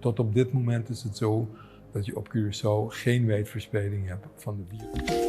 Tot op dit moment is het zo dat je op Curaçao geen wijdverspreiding hebt van de virus.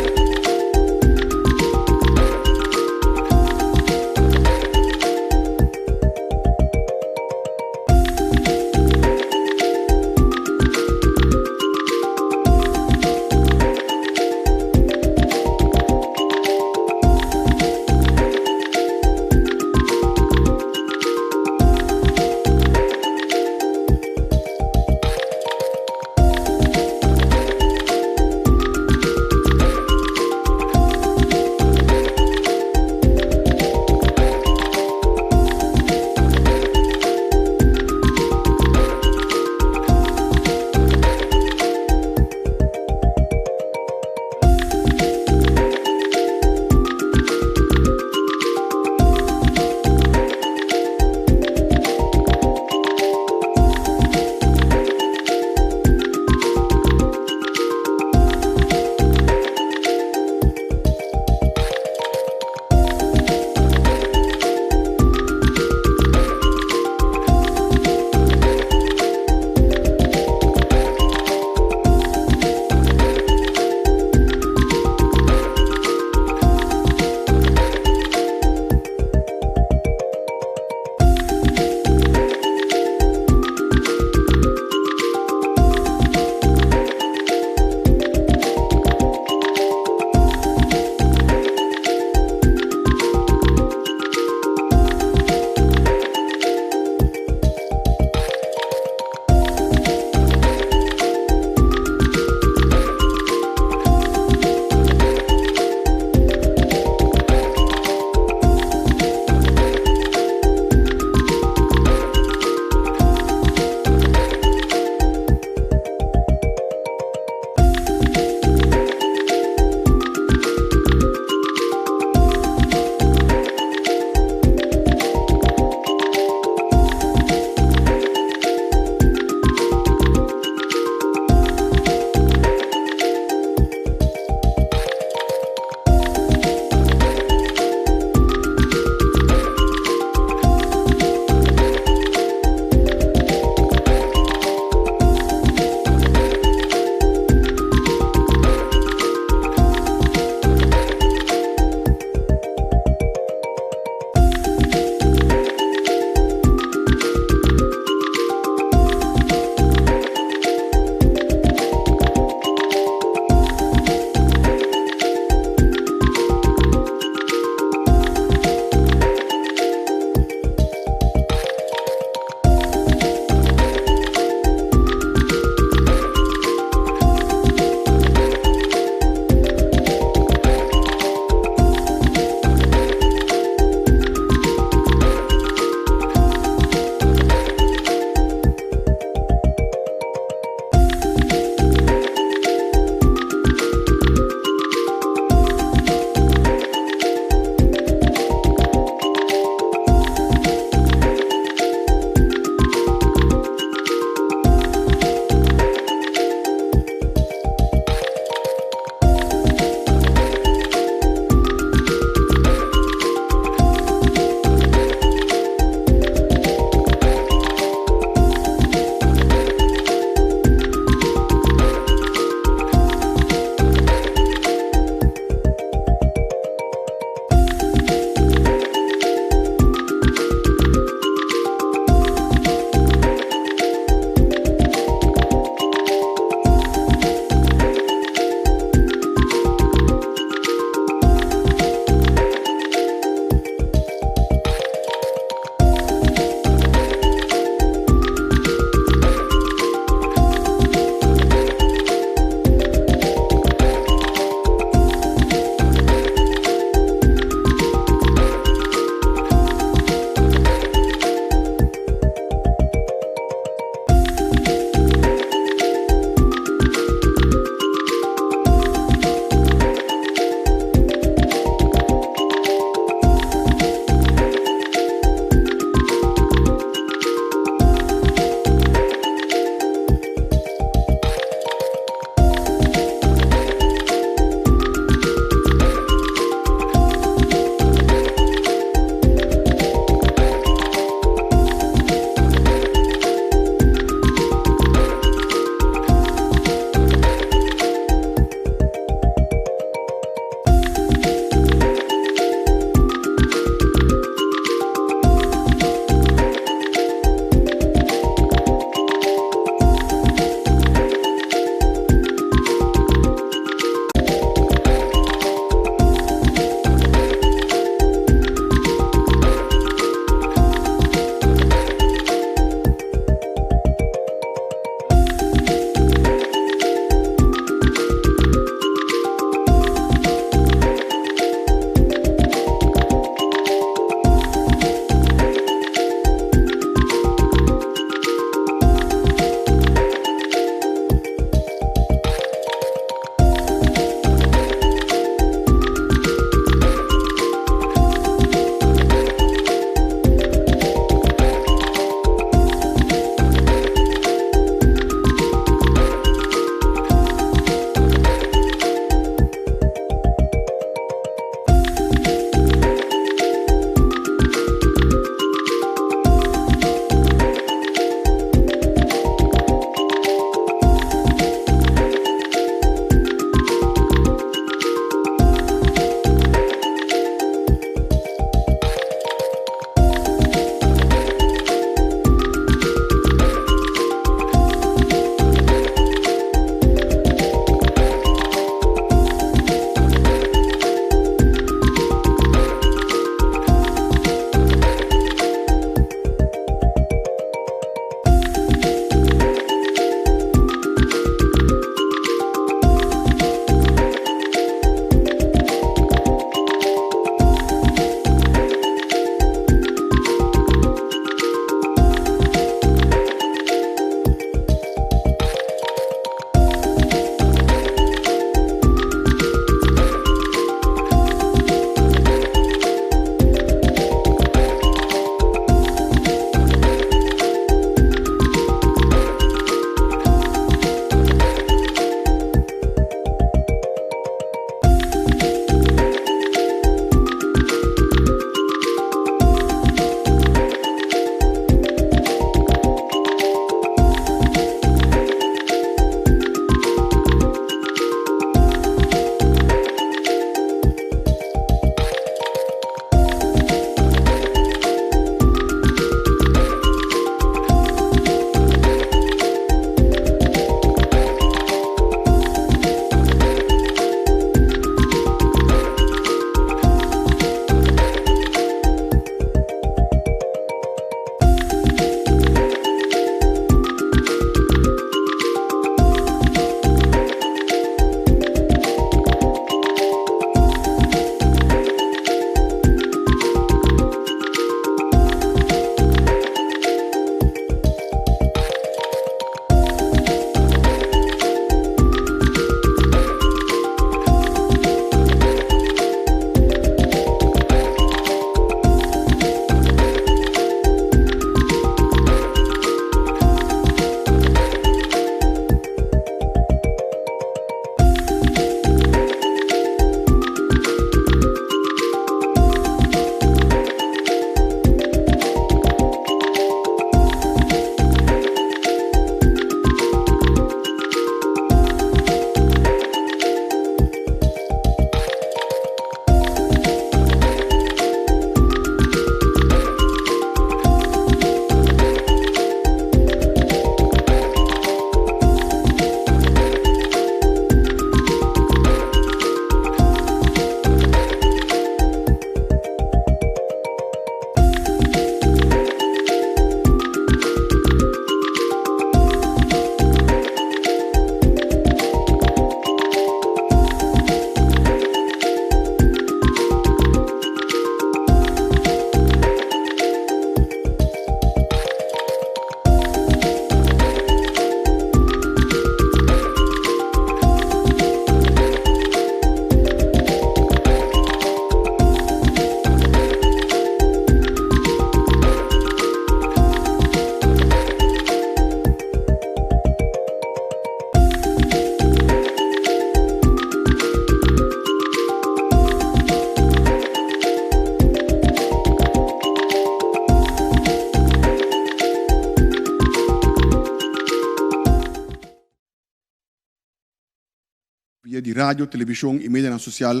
Via di radio, televishon i medianan sosial,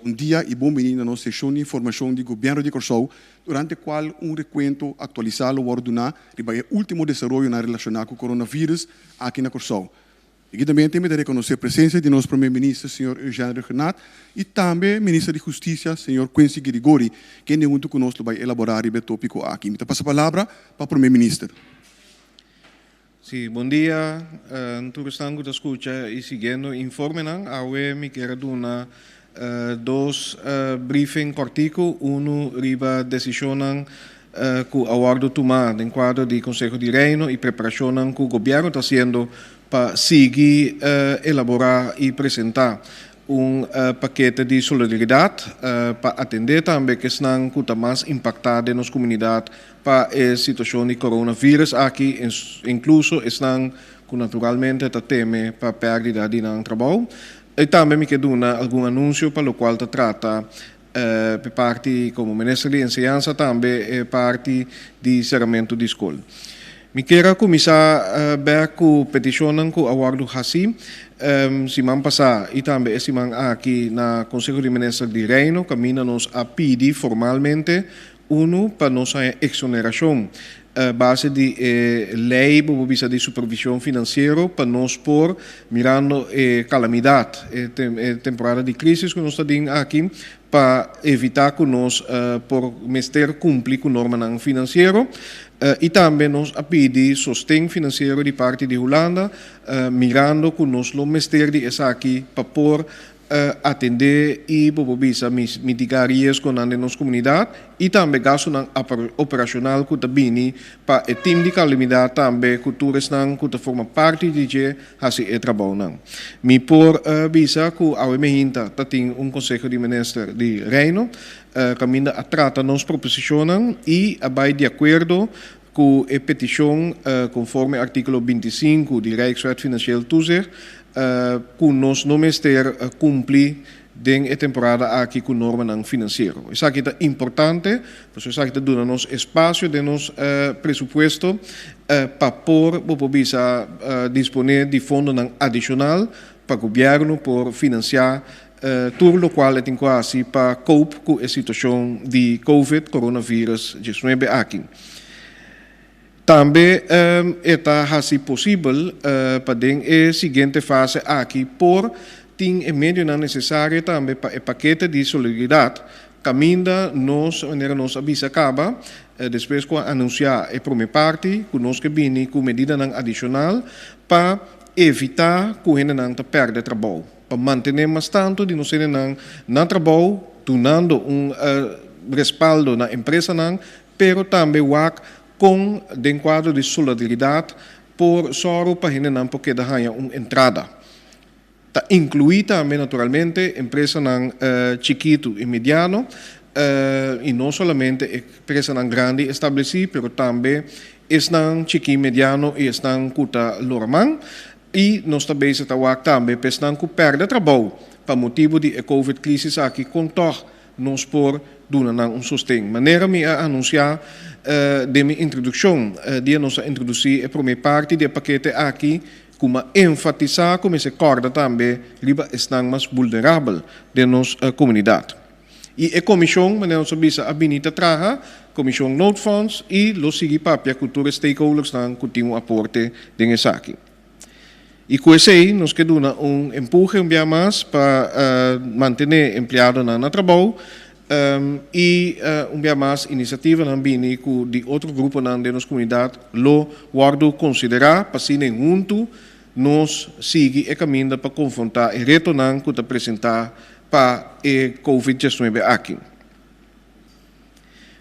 bon dia i bon bini na nos seshon di informashon di Gobièrnu di Kòrsou, durante kual un rekuento aktualisá lo wòrdu duná riba e último desaroyonan relashoná ku coronavirus aki na Kòrsou. Degidamente mi ta rekonosé presensia di nos Promé Minister señor Eugène Rhuggenaath i tambe Minister di Hustisia señor Quincy Girigorie, kende huntu ku nos lo bai elaborá riba e tópiko aki. Mi ta pasa palabra pa Promé Minister. Sí, bon dia tur esnan ku ta skucha i siguiendo informenan. Awe mi kier a duna dos briefing kòrtiku, unu riba desishonnan ku a wòrdu tumá den kuadro di Konseho di Reino i preparashonnan ku gobièrnu ta hasiendo pa sigui elaborá i presentá un pakete di solidaridat pa atendé tambe ku esnan ku ta mas impaktá den nos komunidat Pa e situacion di coronavirus aki, incluso esnan cu naturalmente ta teme pa perdida di nan trabou. Y tambe mi ke duna algun anuncio pa locual ta trata p'e parti como Minister di Enseñansa tambe e parti di ceramento di scol. Mi kier a cuminsa bek cu peticionnan cu a wordo haci siman pasa y tambe e siman aki na Conseho di Minister di Reino caminda nos a pidi formalmente Unu, pa nos haña eksonerashon base di e lei bo por bisa di supervishon finansiero pa nos por, mirando e kalamidat, e temporada di krisis ku nos ta den aki, pa evitá ku nos por mester kumpli ku normanan finansiero. I tambe nos a pidi sosten finansiero di parti di Hulanda, mirando ku nos lo mester di esaki pa por atendé i bo por bisa mitigá riesgonan den nos komunidat i tambe gastunan operashonal ku ta bini pa e tim di kalamidat tambe ku tur esnan ku ta forma parti di dje hasi e trabounan. Mi por bisa ku awe mehinta ta tin un Konseho di Minister di Reino kaminda a trata nos proposishonnan i a bai di akuerdo ku e petishon konforme artíkulo 25 di Rijkswet Financieel Toezicht ku nos no mester kumpli den e temporada aki ku normanan finansiero. Esaki ta importante, pasobra esaki ta duna nos espasio den nos presupuesto pa por, bo por bisa, disponé di fondonan adishonal pa gobièrnu por finansiá tur lokual e tin ku hasi pa cope ku e situashon di Covid, coronavirus, 19 aki. Tambe e ta hasi posibel pa den e siguiente fase aki por tin e medionan nesesario tambe pa e pakete di solidaridat kaminda nos, manera nos a bisa kaba, despues ku a anunsiá e promé parti, ku nos ke bini ku medidanan adishonal pa evitá ku hendenan ta pèrdè trabou. Pa mantené mas tantu di nos hendenan na trabou, dunando un respaldo na empresanan, pero tambe wak kon den kuadro di solidaridat por sòru pa hendenan por keda haña un entrada. Ta inkluí tambe naturalmente empresanan chikitu i mediano, i no solamente empresanan grandi establesí, pero tambe esnan chikí, mediano i esnan ku ta lora man. I nos ta bezig ta wak tambe pa esnan ku pèrdè trabou pa motibu di e covid krisis aki kon tòg nos por duna nan un sosten. Manera mi a anunsiá den mi introdukshon dia nos a introdusí e promé parti di e pakete aki ku m'a enfatisá ku mester kòrda tambe riba esnan mas bulnerabel den nos komunidat. I e komishon, manera nos a bisa, a bini ta traha, Komishon Noodfonds, i lo sigui papia ku tur e stakeholdersnan ku tin un aporte den esaki. I ku esei nos ke duna un empuhe un bia mas pa mantené empleadonan na trabou i un bia mas inisiativanan bini ku di otro gruponan den nos komunidat lo wòrdu konsiderá pa asina huntu nos sigui e kaminda pa konfrontá e retonan ku ta presentá pa e Covid 19 aki.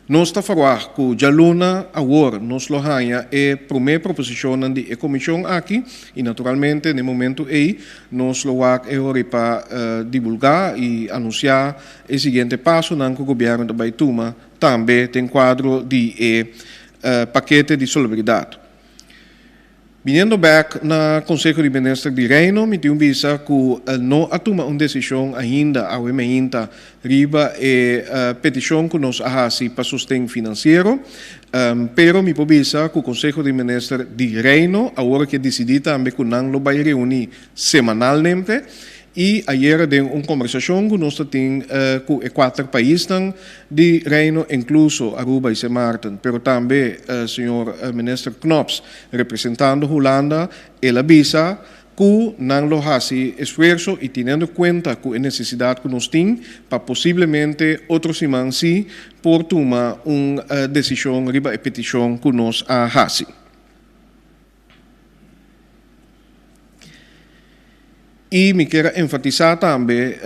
Nos ta ferwagt ku djaluna awor nos lo haña e promé proposishonnan di e komishon aki i naturalmente na e momentu ei nos lo wak e hori pa divulgá i anunsiá e siguiente pasonan ku gobièrnu ta bai tuma tambe den kuadro di e pakete di solidaridat. Biniendo bek na Conseho di Minister di Reino, mi tin un bisa cu no a tuma un decision ainda awe meinta riba e peticion cu nos a haci pa sosten financiero, pero mi por bisa cu Conseho di Minister di Reino awor ke dicidi tambe cu nan lo bay reuni semanalmente. I ayera den un kombersashon ku nos ta tin ku e kuater paisnan di Reino, inkluso Aruba i Sint Maarten, pero tambe señor Minister Knops representando Hulanda, el a bisa ku nan lo hasi esfuerso i teniendo kuenta ku e nesesidat ku nos tin pa posiblemente otro siman si por tuma un desishon riba e petishon ku nos a hasi. I mi kier a enfatisá tambe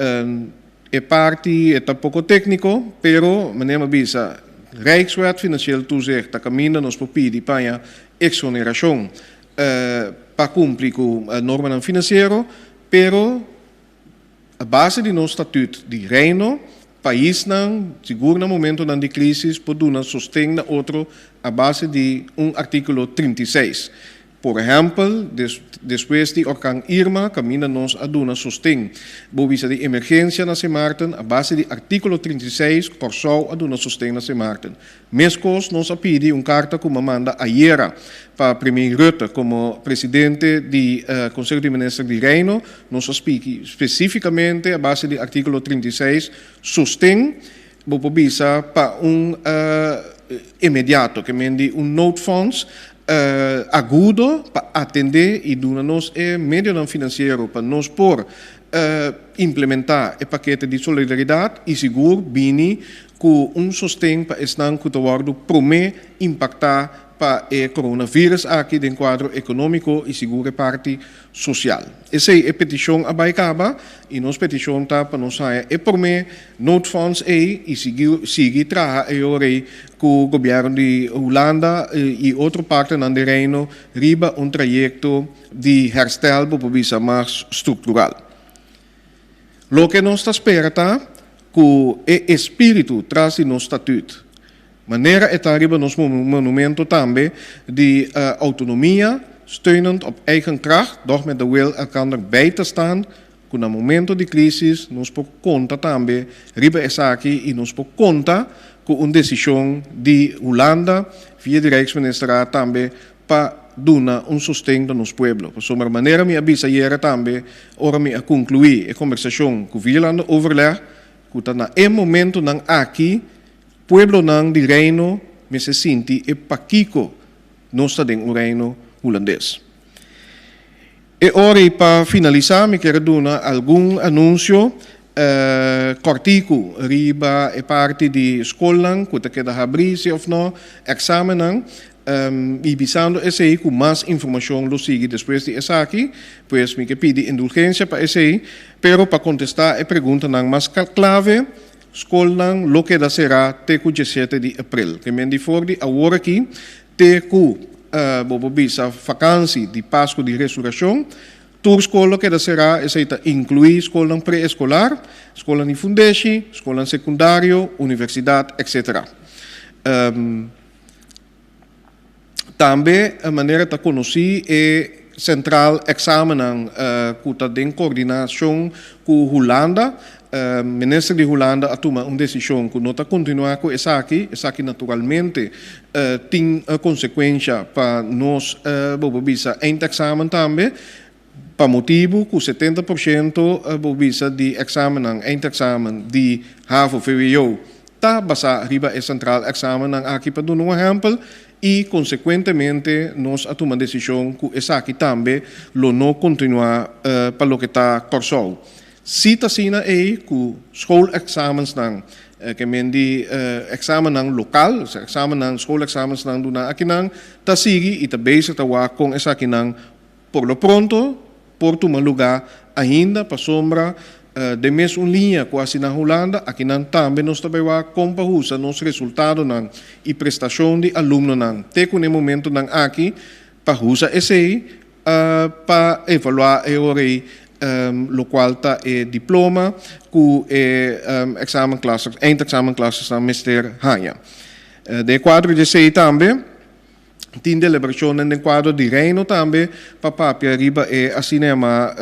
e parti e ta poko tékniko, pero manera mi a bisa, Rijkswet Financieel Toezicht ta kaminda nos por pidi paña eksonerashon pa kumpli ku normanan finansiero, pero a base di nos statut di Reino, paisnan, sigur na momentonan di krisis, por duna sosten na otro a base di un artíkulo 36. Por ehèmpel, despues di orkan Irma, kaminda nos a duna sosten bo bisa di emergensia na Sint Maarten, a base di artíkulo 36, Kòrsou a duna sosten na Sint Maarten. Meskos nos a pidi un karta ku m'a manda ayera pa Premier Rutte komo presidente di Konseho di Minister di Reino, nos a spiki spesífikamente a base di artíkulo 36 sosten bo por bisa pa un inmediato, ke men di un noodfonds agudo pa atendé i duna nos e medionan finansiero pa nos por implementá e pakete di solidaridat i sigur bini ku un sosten pa esnan ku ta wòrdu promé impaktá pa e coronavirus aki den kuadro ekonómiko i sigur e parti sosial. Esei e petishon a bai kaba i nos petishon ta pa nos haña e promé noodfonds ei i sigui sigui traha e ora ei ku gobièrnu di Hulanda i otro partenan di Reino riba un trayekto di herstel bo por bisa mas struktural. Loke nos ta spera ta ku e espíritu tras di nos statüt, manera e ta riba nos monumento tambe di outonomia, steunend op eigen kracht, doch met de wil elkander bij te staan, ku na momento di krisis nos por konta tambe riba esaki i nos por konta ku un desishon di Hulanda via di Rijksministerraad tambe pa duna un sosten na nos pueblo. Pasobra manera mi a bisa ayera tambe ora mi a conclui e conversacion cu Vierlanden Overleg, cu ta na e momentonan aki pueblonan di Reino mester sinti e pakico nos ta den un Reino Hulandes. E ora y pa finalisa mi kier a duna algun anuncio cortico riba e parti di scolnan cu ta keda habri si of no, examennan, y bisando esey cu mas informacion lo sigui despues di esaki, pues mi ke pidi indulgencia pa esey, pero pa contesta e preguntanan mas clave, scolnan lo keda cera te cu 17 di april. Ke men di for di awor aki te cu bo por bisa vakansi di Pascu di Resurreccion, tur skol lo keda será, esei ta inkluí skolnan pre-eskolar, skolnan di fundeshi, skolnan sekundario, universidat, etc. Tambe manera ta konosí e sentral eksamennan ku ta den koordinashon ku Hulanda, Minister di Hulanda a tuma un desishon ku no ta kontinuá ku esaki. Esaki naturalmente tin konsekuensha pa nos, bo por bisa, eindexamen tambe, pa motibu ku 70% bo bisa di eksamennan, eindexamen di havo, vwo, ta basá riba e sentral eksamennan aki pa duna un ehèmpel i konsekuentemente nos a tuma desishon ku esaki tambe lo no kontinuá pa loke ta Kòrsou. Si ta asina ei ku schoolexamensnan, ke men di eksamennan lokal, osea eksamennan, schoolexamensnan duna akinan, ta sigui i ta bezig ta wak kon esakinan por lo pronto por tuma lugá ainda pasobra den mes un liña ku hasi na Hulanda, akinan tambe nos ta bai wak kon pa usa nos resultadonan i prestashon di alumnonan te ku na e momentonan aki pa usa esei pa evaluá e ora ei lokual ta e diploma ku e examenklassers, eindexamenklassers mester haña. Den e kuadro di esei tambe tin deliberashonnan den kuadro di Reino tambe pa papia riba e asina yamá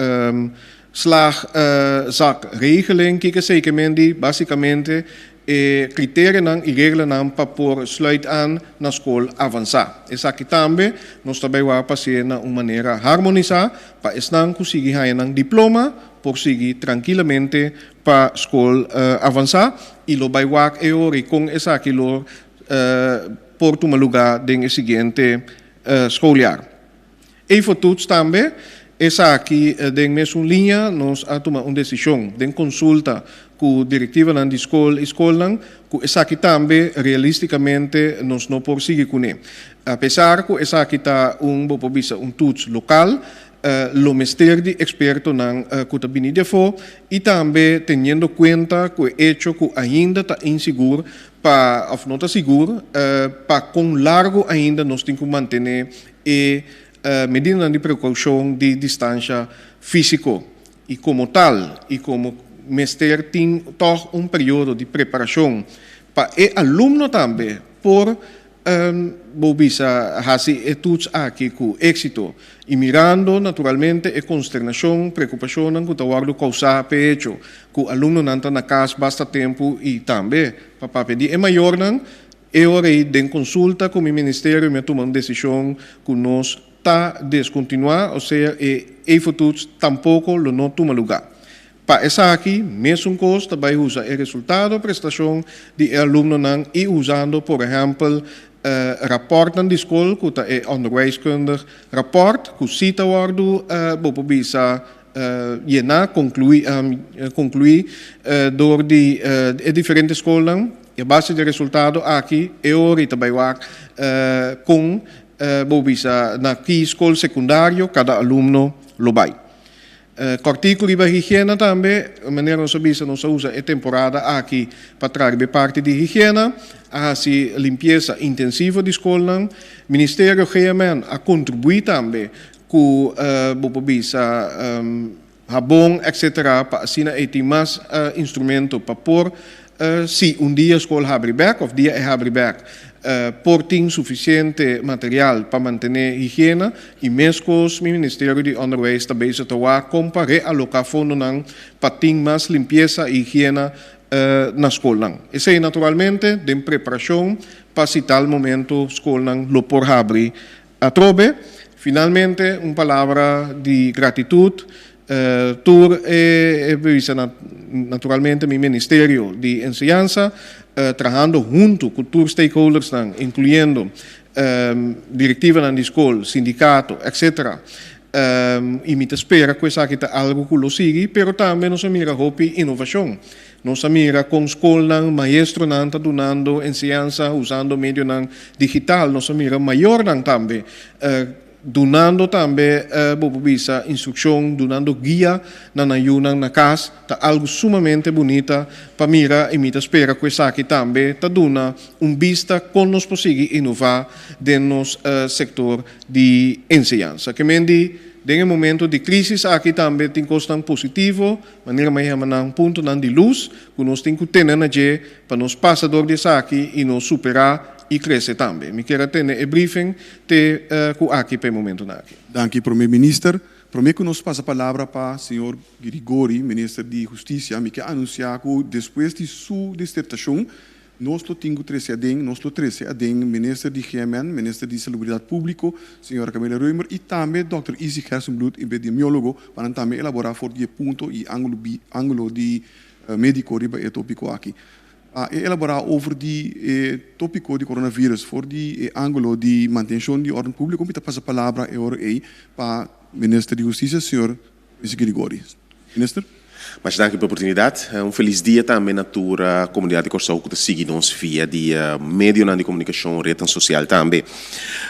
slaagzakregeling. Kiko esei ke men di? Basikamente. E kriterianan i reglanan pa por sluit aan na skol avansá. Esaki tambe nos ta bai wak pa hasié na un manera harmonisá pa esnan ku sigui haña nan diploma por sigui trankilamente pa skol avansá i lo bai wak e ora i kon esaki lo por tuma lugá den e siguiente schooljaar. Efotoets tambe, esaki den mesun liña nos a tuma un desishon den konsulta ku direktivanan di skol i skolnan ku esaki tambe realistikamente nos no por sigui kuné. Apesar ku esaki ta un bo por bisa un toets lokal, lo mester di ekspertonan ku ta bini di afó i tambe teniendo kuenta ku e echo ku ainda ta insigur pa òf no ta sigur pa kon largu ainda nos tin ku mantené e medidanan di prekoushon di distansha físiko i komo tal i komo mester tin tòg un periodo di preparashon pa e alumno tambe por bo bisa hasi e toets aki ku éksito i mirando naturalmente e konsternashon, preokupashonnan ku ta wòrdu kousá p'e hecho ku alumnonan ta na kas basta tempu i tambe pa papia di e mayornan. E ora ei den konsulta ku mi ministerio mi a tuma un desishon ku nos ta deskontinuá, osea e efotoets tampoko lo no tuma lugá. Pa esaki, mesun kos ta bai usa e resultado prestashon di e alumnonan i usando por ehèmpel rapòrtnan di skol ku ta e onderwijskundig rapport ku si ta wòrdu bo por bisa yená, konkluí konkluí dor di e diferente skolnan. I a base di e resultado aki e ora i ta bai wak kon bo bisa na ki skol sekundario kada alumno lo bai. Kòrtiku riba higiena tambe, manera nos a bisa nos a usa e temporada aki pa traha riba e parti di higiena, a hasi limpiesa intensivo di skolnan. Ministerio GMN a kontribuí tambe ku bo por bisa habon etc. Pa asina ei tin mas instrumento pa por si un dia skol habri bek of dia e habri bek por tin sufisiente material pa mantené higiena i meskos mi Ministerio di Onderwijs ta bezig ta wak kon pa realoká fondonan pa tin mas limpiesa i higiena na skolnan. Esei naturalmente den preparashon pa si tal momento skolnan lo por habri Atrobe, finalmente un palabra di gratitut tur e bisa naturalmente mi Ministerio di Enseñansa trahando hunto cu tur stakeholdersnan incluyendo directivanan di scol, sindicato etc. Y mi ta spera cu esaki ta algo cu lo sigui pero tambe nos a mira hopi innovacion. Nos a mira kon skolnan, maestronan ta dunando enseñansa usando medionan digital. Nos a mira mayornan tambe dunando tambe bo por bisa instrukshon, dunando guia na nan yunan na kas. Ta algu sumamente bunita pa mira i mi ta spera ku esaki tambe ta duna un bista kon nos por sigui inová den nos sektor di enseñansa. Ke men di den e momento di krisis aki tambe tin kosnan positivo. Manera mi a yama nan puntonan di lus ku nos tin ku tene na dje pa nos pasa dor di esaki i nos superá i krese tambe. Mi kier a tene e briefing te ku aki pa e momentunan aki. Danki Prome Minister. Prome ku nos pasa palabra pa señor Girigori, Minister di Hustisia, mi ke anunsiá ku despues di su disertashon Nos lo tin cu trece aden, nos lo trece aden Minister di GMN, Minister di Salubridad Publico, Señora Camilla Römer y tambe Dòkter Izzy Gerstenbluth, epidemiologo, pa nan tambe elabora for di e punto y angulo bi, angulo di medico riba e topico aki. A e elabora over di e topico di coronavirus for di e angulo di mantencion di orden publico, mi ta pasa palabra e ora ey pa Minister di Husticia, Señor Izzy Grigori. Minister. Masha danki pa e oportunidat. Un felis dia tambe na tur komunidat di Kòrsou ku ta sigui nos via di medionan di komunikashon, retnan sosial tambe.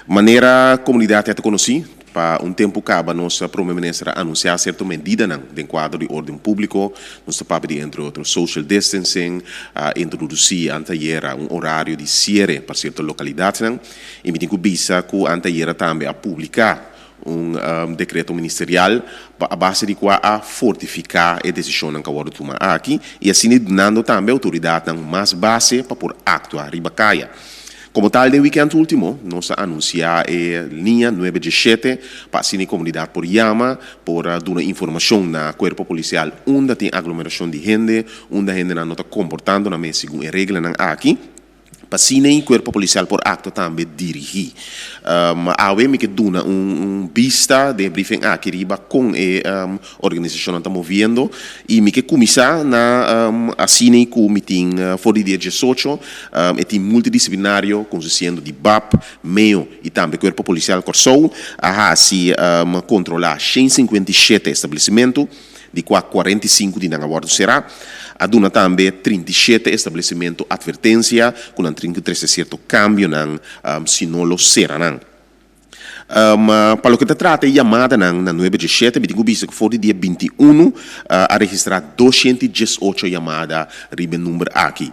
Manera komunidat ya ta konosí, pa un tempu kaba nos Prome Minister a anunsiá sierto medidanan den kuadro di órden públiko. Nos ta papia di entre otro social distancing, a introdusí antayera un orario di siere pa sierto lokalidatnan i mi tin ku bisa ku antayera tambe a publiká Un dekreto ministerial a base di kua a fortifiká e desishonnan ku a wòrdu tuma aki i asina dunando tambe outoridatnan mas base pa por aktua riba kaya. Komo tal den wikènt último nos a anunsiá e liña nuebe diesshete pa asina e komunidat por yama, por duna informashon na kuerpo polisial unda tin aglomerashon di hende, unda hendenan no ta komportando nan mes segun e reglanan aki. Pa asina e kuerpo polisial por aktua tambe dirigí. Awe mi ke duna un bista den e briefing aki riba kon e organisashonnan ta moviendo i mi ke kuminsá na asina ku mi tin for di dia diesocho e tim multidisiplinario konsisiendo di bap, meo i tambe Kuerpo Polisial Kòrsou a hasi kontrolá 157 establesimentu, di kua 45 di nan a wòrdu será. A duna tambe 37 establesimentu atvertensia ku nan tin ku trese sierto kambionan si no lo sera nan. Pa loke ta trata e yamadanan na nuebe diesshete, mi tin ku bisa ku for di dia 21 a registrá 218 yamada riba e number aki.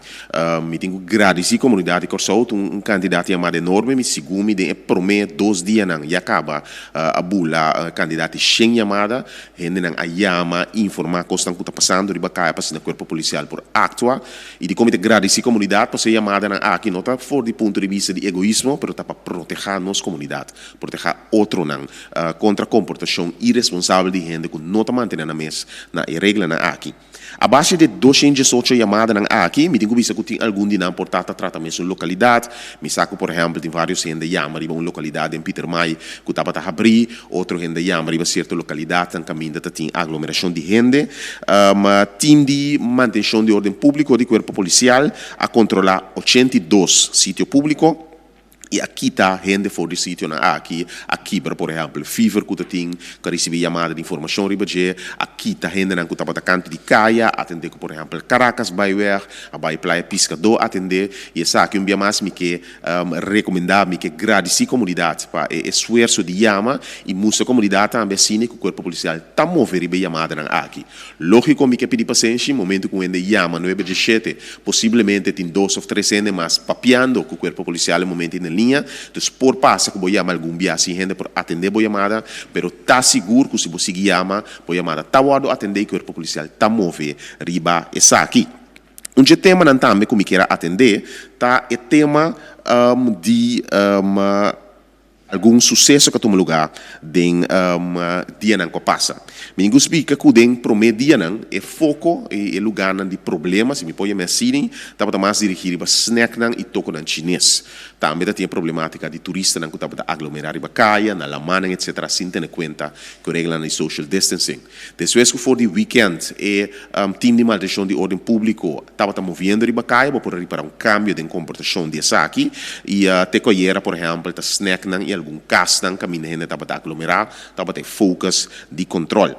Mi tin ku gradisí komunidat di Kòrsou, ta un kantidat di yamada enorme. Mi sigur mi den e promé dos dianan ya kaba a bula kantidat di shen yamada. Hendenan a yama, informá kosnan ku ta pasando riba kaya pa asina kuerpo polisial por aktua. I dikon mi ta gradisí komunidat pasobra e yamadanan aki no ta for di punto di bista di egoismo, pero ta pa protehá nos komunidat, protehá otronan kontra komportashon iresponsabel di hende ku no ta mantené nan mes na e reglanan aki. A base di e 218 yamadanan aki, mi tin ku bisa ku tin algun di nan por ta ta trata mes un lokalidat. Mi sa ku por ehèmpel tin vários hende yama riba un lokalidat den Pietermaai ku tabata habrí, Otro hende yama riba sierto lokalidatnan kaminda ta tin aglomerashon di hende. Tim di mantenshon di orden públiko di kuerpo polisial a kontrolá 82 sitio públiko i a kita hende for di sitionan aki. A kibra por ehèmpel fever ku ta tin ku a risibí yamada di informashon riba dje. A kita hendenan ku tabata kantu di kaya, atendé ku por ehèmpel Caracas Byweg, a bai Playa Piskadó atendé. I esaki un bia mas mi ke Rekomendá, mi ke gradisí komunidat pa e esfuerso di yama i mustra komunidat tambe asina ku kuerpo polisial ta move riba e yamadanan aki. Lógiko mi ke pidi pasenshi, momentu ku un hende yama nuebe diesshete, posiblemente tin dos òf tres hende mas papiando ku kuerpo polisial e momento ei na liña, dus por pasa ku bo yama algun bia sin hende por atendé bo yamada, pero ta sigur ku si bo sigui yama, bo yamada ta wòrdu atendé i kuerpo polisial ta move riba esaki. Un dje temanan tambe ku mi kier a atendé ta e tema di algun suseso ku a tuma lugá den dianan ku a pasa. Mi tin ku splika ku den promé dianan e foko i e lugánan di problema, si mi por yam'é asina, tabata mas dirigí riba snèknan i tokonan chines. Tambe ta tin e problemátika di turistanan ku tabata aglomerá riba kaya, na lamannan etcetera sin tene kuenta ku e reglanan di social distancing. Despues ku for di wikènt e tim di maltenshon di órden públiko tabata moviendo riba kaya, bo por a ripará un kambio den komportashon di esaki. I te ku ayera, por ehèmpel, ta snèknan i algun kasnan kaminda hende tabata aglomerá tabata e focus di kòntròl.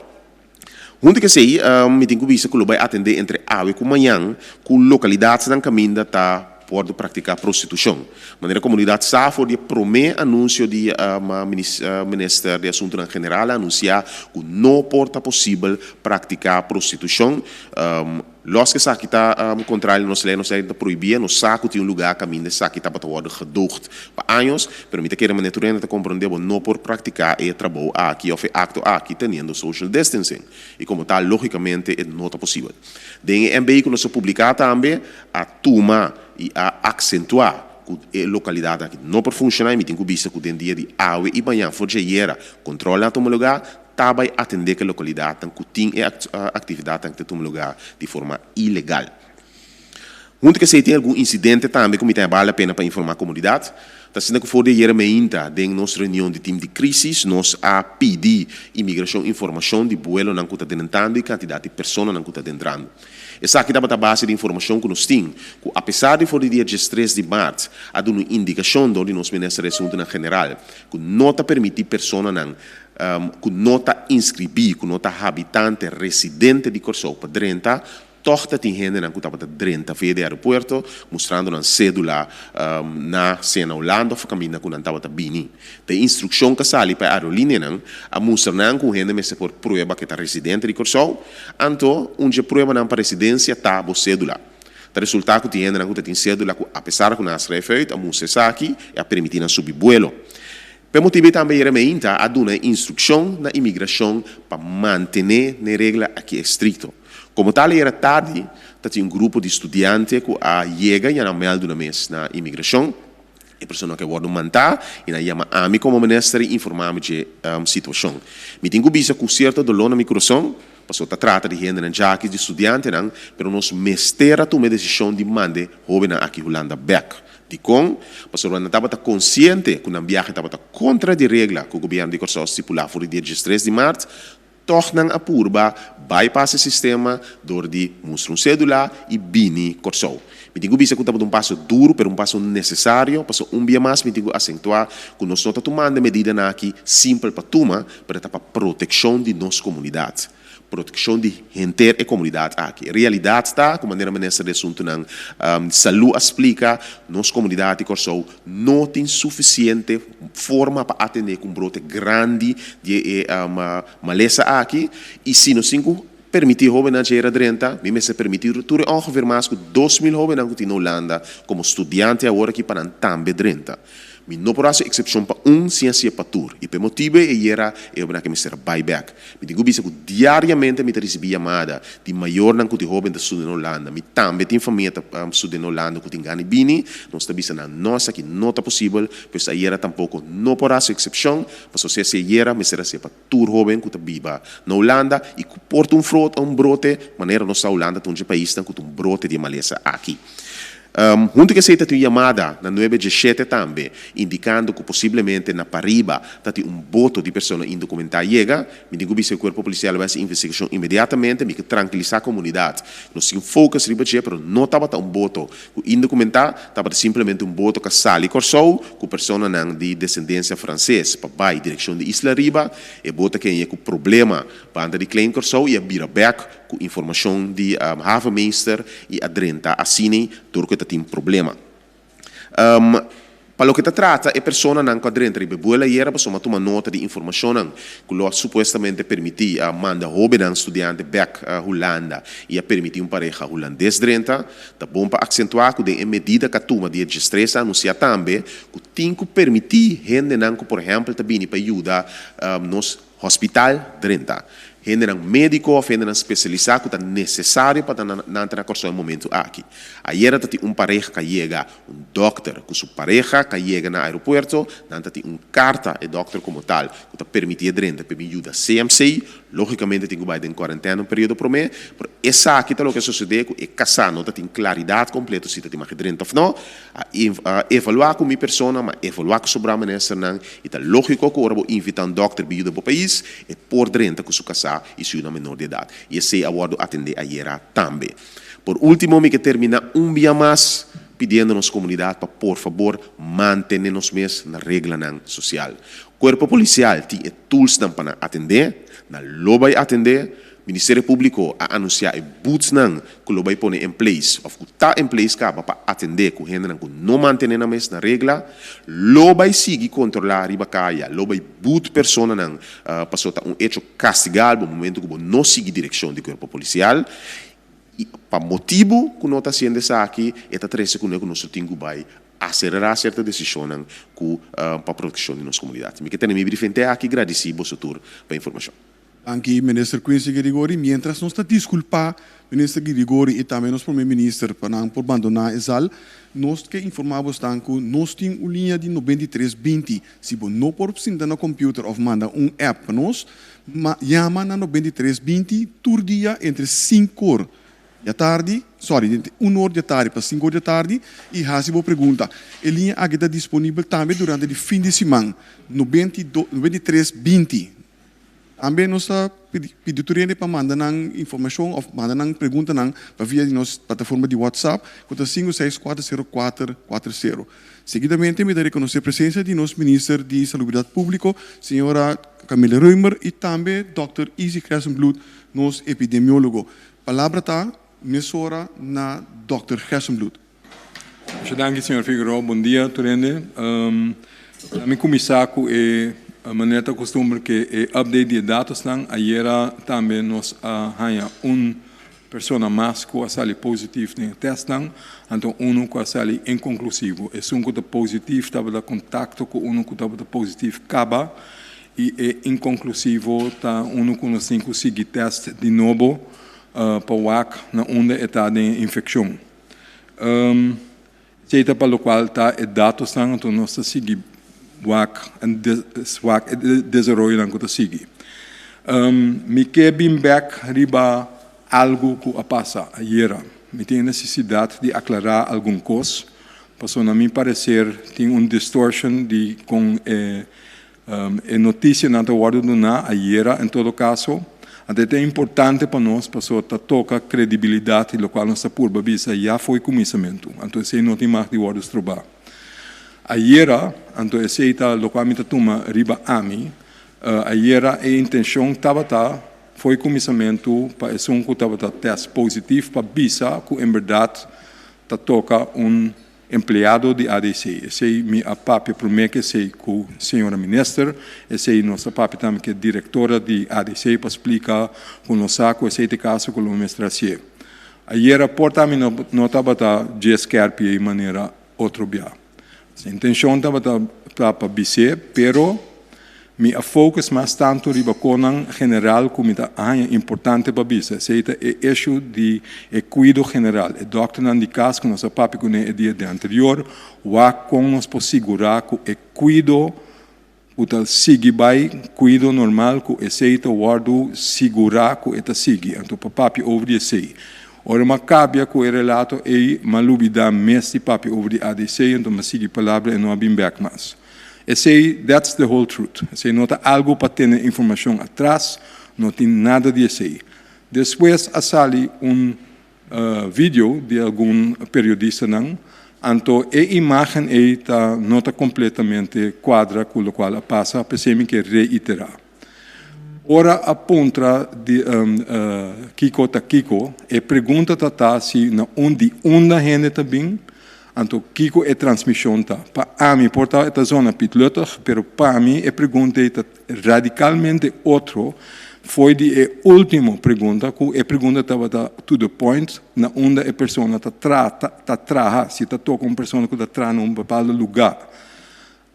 Huntu ku esei, mi tin ku bisa ku lo bai atendé entre awe ku mañan ku lokalidatnan kaminda ta Wòrdu praktiká prostitushon. Manera komunidat sa for di e promé anunsio di Minister di Asuntunan General a anunsiá ku no por ta posibel praktiká prostitushon. Lòs ku esaki ta kontrario di nos lei, nos lei ta prohibié, nos sa ku tin un lugá kaminda esaki tabata wòrdu gedoogd pa años, pero mi ta kere manera tur hende ta komprondé bo no por praktiká e trabou aki òf e akto aki teniendo social distancing i komo tal lógikamente e no ta posibel. Den e MB ku nos a publiká tambe a tuma i a aksentuá ku e lokalidat aki no por funshoná i mi tin ku bisa ku den dia di awe i mañan for djayera kontrolnan a tuma lugá ta bai atendé ku e lokalidatnan ku tin e aktividatnan ku ta tuma lugá di forma ilegal. Huntu ku esei tin algun insidente tambe ku mi ta bal la pena pa informá komunidat. Ta asina ku for di ayera meinta den nos reunion di tim di krísis nos a pidi imigrashon informashon di buelonan ku ta denentando i kantidat di personanan ku ta dentrando. Esaki tabata a base di informashon ku nos tin ku apesar di for di dia 13 di mart a duna un indikashon dor di nos Minister di Asuntunan General ku no ta permití personanan ku no ta inskribí, ku no ta habitante residente di Kòrsou pa drenta, Tòg ta tin hendenan ku tabata drenta via di aeropuerto mustrando nan sédula na sea na Hulanda òf kaminda ku nan tabata bini. Ta e instrukshon ku a sali pa e aerolíneanan a mustra nan ku un hende mester por prueba ku e ta residente di Kòrsou, anto un dje pruebanan pa residensia ta bo sédula. Ta resultá ku tin hendenan ku ta tin sédula ku apesar ku nan a skrijf uit a mustra esaki i a permití nan subi buelo. P'e motibu ei tambe Jeremeinta a duna e instrukshon na imigrashon pa mantené n'e regla aki estrikto. Komo tal ayera tardi ta tin un grupo di studiante ku a yega i a nan mèldu nan mes na imigrashon. E persona ku a wòrdu mantá i nan a yama ami komo minister i informá mi dje situashon. Mi tin ku bisa ku sierto doló na mi kurason, pasobra ta trata di hendenan djaki, di studiantenan, pero nos mester a tuma e desishon di manda e hóbennan aki Hulanda bèk. Dikon? Pasobra nan tabata konsiente ku nan biahe tabata kontra di regla ku gobièrnu di Kòrsou a stipulá for di dia diestres di mart. Tòg nan a purba bypass e sistema dor di mustra un sédula i bini Kòrsou. Mi tin ku bisa ku tabata un paso duru pero un paso nesesario, pasobra un bia mas mi tin ku asentuá ku nos no ta tumando e medidanan aki simpel pa tuma, pero ta pa protekshon di nos komunidat, protekshon di henter e komunidat aki. E realidat ta ku manera Minister di Asuntunan di Salú a splika, nos komunidat di Kòrsou No tin sufisiente forma pa atendé ku un brote grandi di e malesa aki i si nos tin ku permití hóbennan djera drenta, mi mester permití tur e ongeveer mas ku 2000 hóbennan ku tin na Hulanda komo studiante awor aki pa nan tambe drenta. Mi no por hasi eksepshon pa un sin hasié pa tur i pa e motibu ei e yera e hóbennan aki mester a bai bèk. Mi tin ku bisa ku diariamente mi ta risibí yamada di mayornan ku tin hóben ta studia na Hulanda. Mi tambe tin famia ta studia na Hulanda ku tin gana di bini. Nos ta bisa nan, no, esaki no ta posibel, pues ayera tampoko no por hasi eksepshon, pasobra si ayera mester hasié pa tur hóben ku ta biba na Hulanda i ku por ta un frot, un brote, manera nos sa Hulanda ta un dje paisnan ku ta un brote di e malesa aki. Huntu ku esei ta tin un yamada na nuebe djeshete tambe, indikando ku posiblemente na pariba ta tin un boto di persona indokumentá yega. Mi tin ku bisa e kuerpo polisial lo hasi investigashon inmediatamente. Mi ke trankilisá komunidat. Nos tin focus riba dje, pero no tabata un boto ku indokumentá, tabata simplemente un boto ku a sali Kòrsou ku personanan di desendensia franses pa bai direkshon di Isla Riba. E boto a kenya ku problema banda di Klein Kòrsou i a bira bèk ku informashon di havenmeester i a drenta asini dor ku e ta tin problema. Pa loke ta trata e personanan ku a drenta riba e buel ayera pasobra a tuma nota di informashonnan ku lo a supuestamente permití a manda hóbennan studiante bèk Hulanda i a permití un pareha hulandes drenta. Ta bon pa aksentuá ku den e medida ku a tuma dia diestres a anunsiá tambe ku tin ku permití hendenan ku por ehèmpel ta bini pa yuda nos Hospital drenta. Hendenan médiko òf hendenan spesialisá ku ta nesesario pa ta nan ta na Kòrsou e momentu aki. Ayera ta tin un pareha ka yega, un dòkter ku su pareha ka yega na aeropuerto, nan ta tin un karta, e dòkter komo tal, ku ta permití e drenta pa e bin yuda CMC. Lógikamente tin ku bai den kuarentena un periodo promé, pero esaki ta loke a sosodé ku e kasá no ta tin klaridat kompleto si ta tin mag e drenta òf no. A evaluá ku mi persona, ma evaluá ku sobrá ministernan i ta lógiko ku ora bo invitá un dòkter bin yuda bo pais, e por drenta ku su kasá i su yunan menor di edat. I esei a wòrdu atendé ayera tambe. Por último mi ke terminá un bia mas pidiendo nos komunidat pa por fabor mantené nos mes na reglanan sosial. Kuerpo polisial tin e toolsnan pa nan atendé, nan lo bai atendé, Ministerio Públiko a anunsiá e butsnan ku lo bai pone en place òf ku ta en place kaba pa atendé ku hendenan ku no mantené nan mes na regla. Lo bai sigui kontrolá riba kaya, lo bai but personanan pasobra ta un echo kastigal bo momento ku bo no sigui direkshon di kuerpo polisial. I pa motibu ku no ta hasiendo esaki e ta trese kuné ku nos lo tin ku bai aselerá sierto desishonnan ku pa protekshon di nos komunidat. Mi ke tene mi briefing te aki, gradisí boso tur pa informashon. Danki Minister Quincy Girigorie. Mientras nos ta disculpa Minister Girigorie y tambe nos Prome Minister pa nan por bandona e zal, nos ke informa bosnan cu nos tin un liña di 93 20. Si bo no por sinta na computer of manda un app pa nos, yama na 93 20 tur dia entre 5 or di atardi, sorry, entre 1 or di atardi pa 5 or di atardi y haci bo pregunta. E liña aki ta disponibel tambe durante di fin di siman, 93 20. Tambe nos ta pidi tur hende pa manda nan informashon òf manda nan preguntanan pa via di nos plataforma di WhatsApp ku ta 5640440. Seguidamente mi ta rekonosé presensia di nos Minister di Salubridat Públiko, señora Camille Römer i tambe dòkter Izzy Gerstenbluth, nos epidemiólogo. Palabra ta mesora na dòkter Gerstenbluth. Masha danki señor Figueroa, bon dia tur hende. Mi kuminsá ku e manera ta kustumber ke e update di e datosnan. Ayera tambe nos a haña un persona mas ku a sali positif den e tèstnan, anto unu ku a sali inkonklusivo. Esun ku ta positif tabata kontakto ku unu ku tabata positif kaba i e inkonklusivo ta unu ku nos tin ku sigui tèst di nobo pa wak na unda e ta den e infekshon. Esei ta pa lokual ta e datosnan, anto nos ta sigui wak wak e desaroyonan ku ta sigui. Mi ke bin bek riba algu ku a pasa ayera. Mi tin e nesesidat di aklará algun kos, pasobra na mi pareser tin un distortion di kon e E noticianan ta wordo duna ayera en todo caso. Anto e ta importante pa nos pasobra ta toca credibilidad di locual nos ta purba bisa ya fo'i cuminsamentu. Anto esey no tin mag di wordo stroba. Ayera, anto esey ta locual mi ta tuma riba ami, ayera e intencion tabata fo'i cuminsamentu pa esun cu tabata test positief pa bisa cu en berdad ta toca un Empleado di ADC. Esei mi a papia promé ku esei ku señora minister, esei nos a papia tambe ku e direktora di ADC pa splika ku nos sa ku esei ta e kaso ku lo mester hasié. Ayera por ta mi no tabata dje skèrpi ei manera otro bia. E intenshon tabata ta pa bis'é, pero Mi a focus mas tantu riba konan general ku mi ta haña importante pa bisa. Esei ta e issue di e kuido general. E dòkternan di kas ku nos a papia kuné e dia di anterior, wak kon nos por sigurá ku e kuido ku ta sigui bai kuido normal ku esei ta wòrdu sigurá ku e ta sigui. Anto pa papia over di esei. Ora m'a kabia ku e relato ei, m'a lubidá mes di papia over di ADC, anto m'a sigui palabra e no a bin bèk mas. Esei, that's the whole truth. Esei no ta algu pa tene informashon atras, no tin nada di esei. Despues a sali un video di algun periodistanan, anto e imagen ei ta no ta kompletamente kuadra ku lokual a pasa, p'esei mi ke reiterá. Ora a puntra di kiko ta kiko, e pregunta ta ta si na un di unda hende ta bin, anto kiko e transmishon ta. Pa ami por ta e ta zona pietluttig, pero pa mi e pregunta ei ta radikalmente otro fo'i di e ultimo pregunta, ku e pregunta tabata to the point na unda e persona ta ta traha, si ta toka un persona ku ta traha na un bepaldo lugá.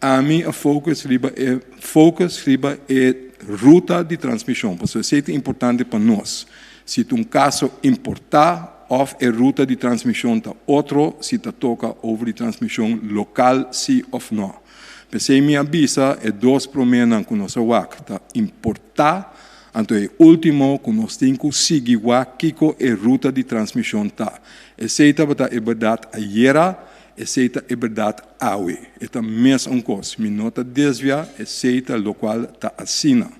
Ami a focus riba e focus riba e ruta di transmision, pasobra esei ta importante pa nos. Si ta un caso importa of e ruta di transmision ta otro, si ta toca over di transmision local si of no. P'esei mi a bisa e dos promenan cu nos a wak ta importa, anto e ultimo cu nos tin cu sigui wak kico e ruta di transmision ta. Esei tabata e berdad ayera. Esei ta e bèrdat awe. E ta mes un kos. Mi no ta desvia, esei ta lokual ta asina.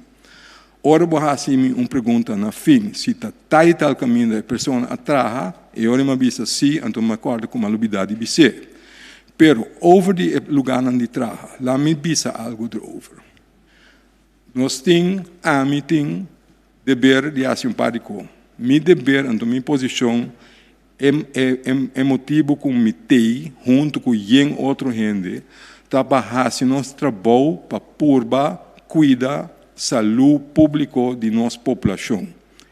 Ora bo hasi mi un pregunta na fin, si ta tal i tal kaminda e persona a traha, e ora mi a bisa si, anto mi a kòrda ku mi a lubidá di bis'é. Pero over di e lugánan di traha, laat mi bisa algu derover. Nos tin, ami tin, deber di hasi un par di ko. Mi deber, anto mi posishon, e e e motibu ku mi tei huntu ku yen otro hende ta pa hasi nos trabou pa purba kuida salú públiko di nos poblashon.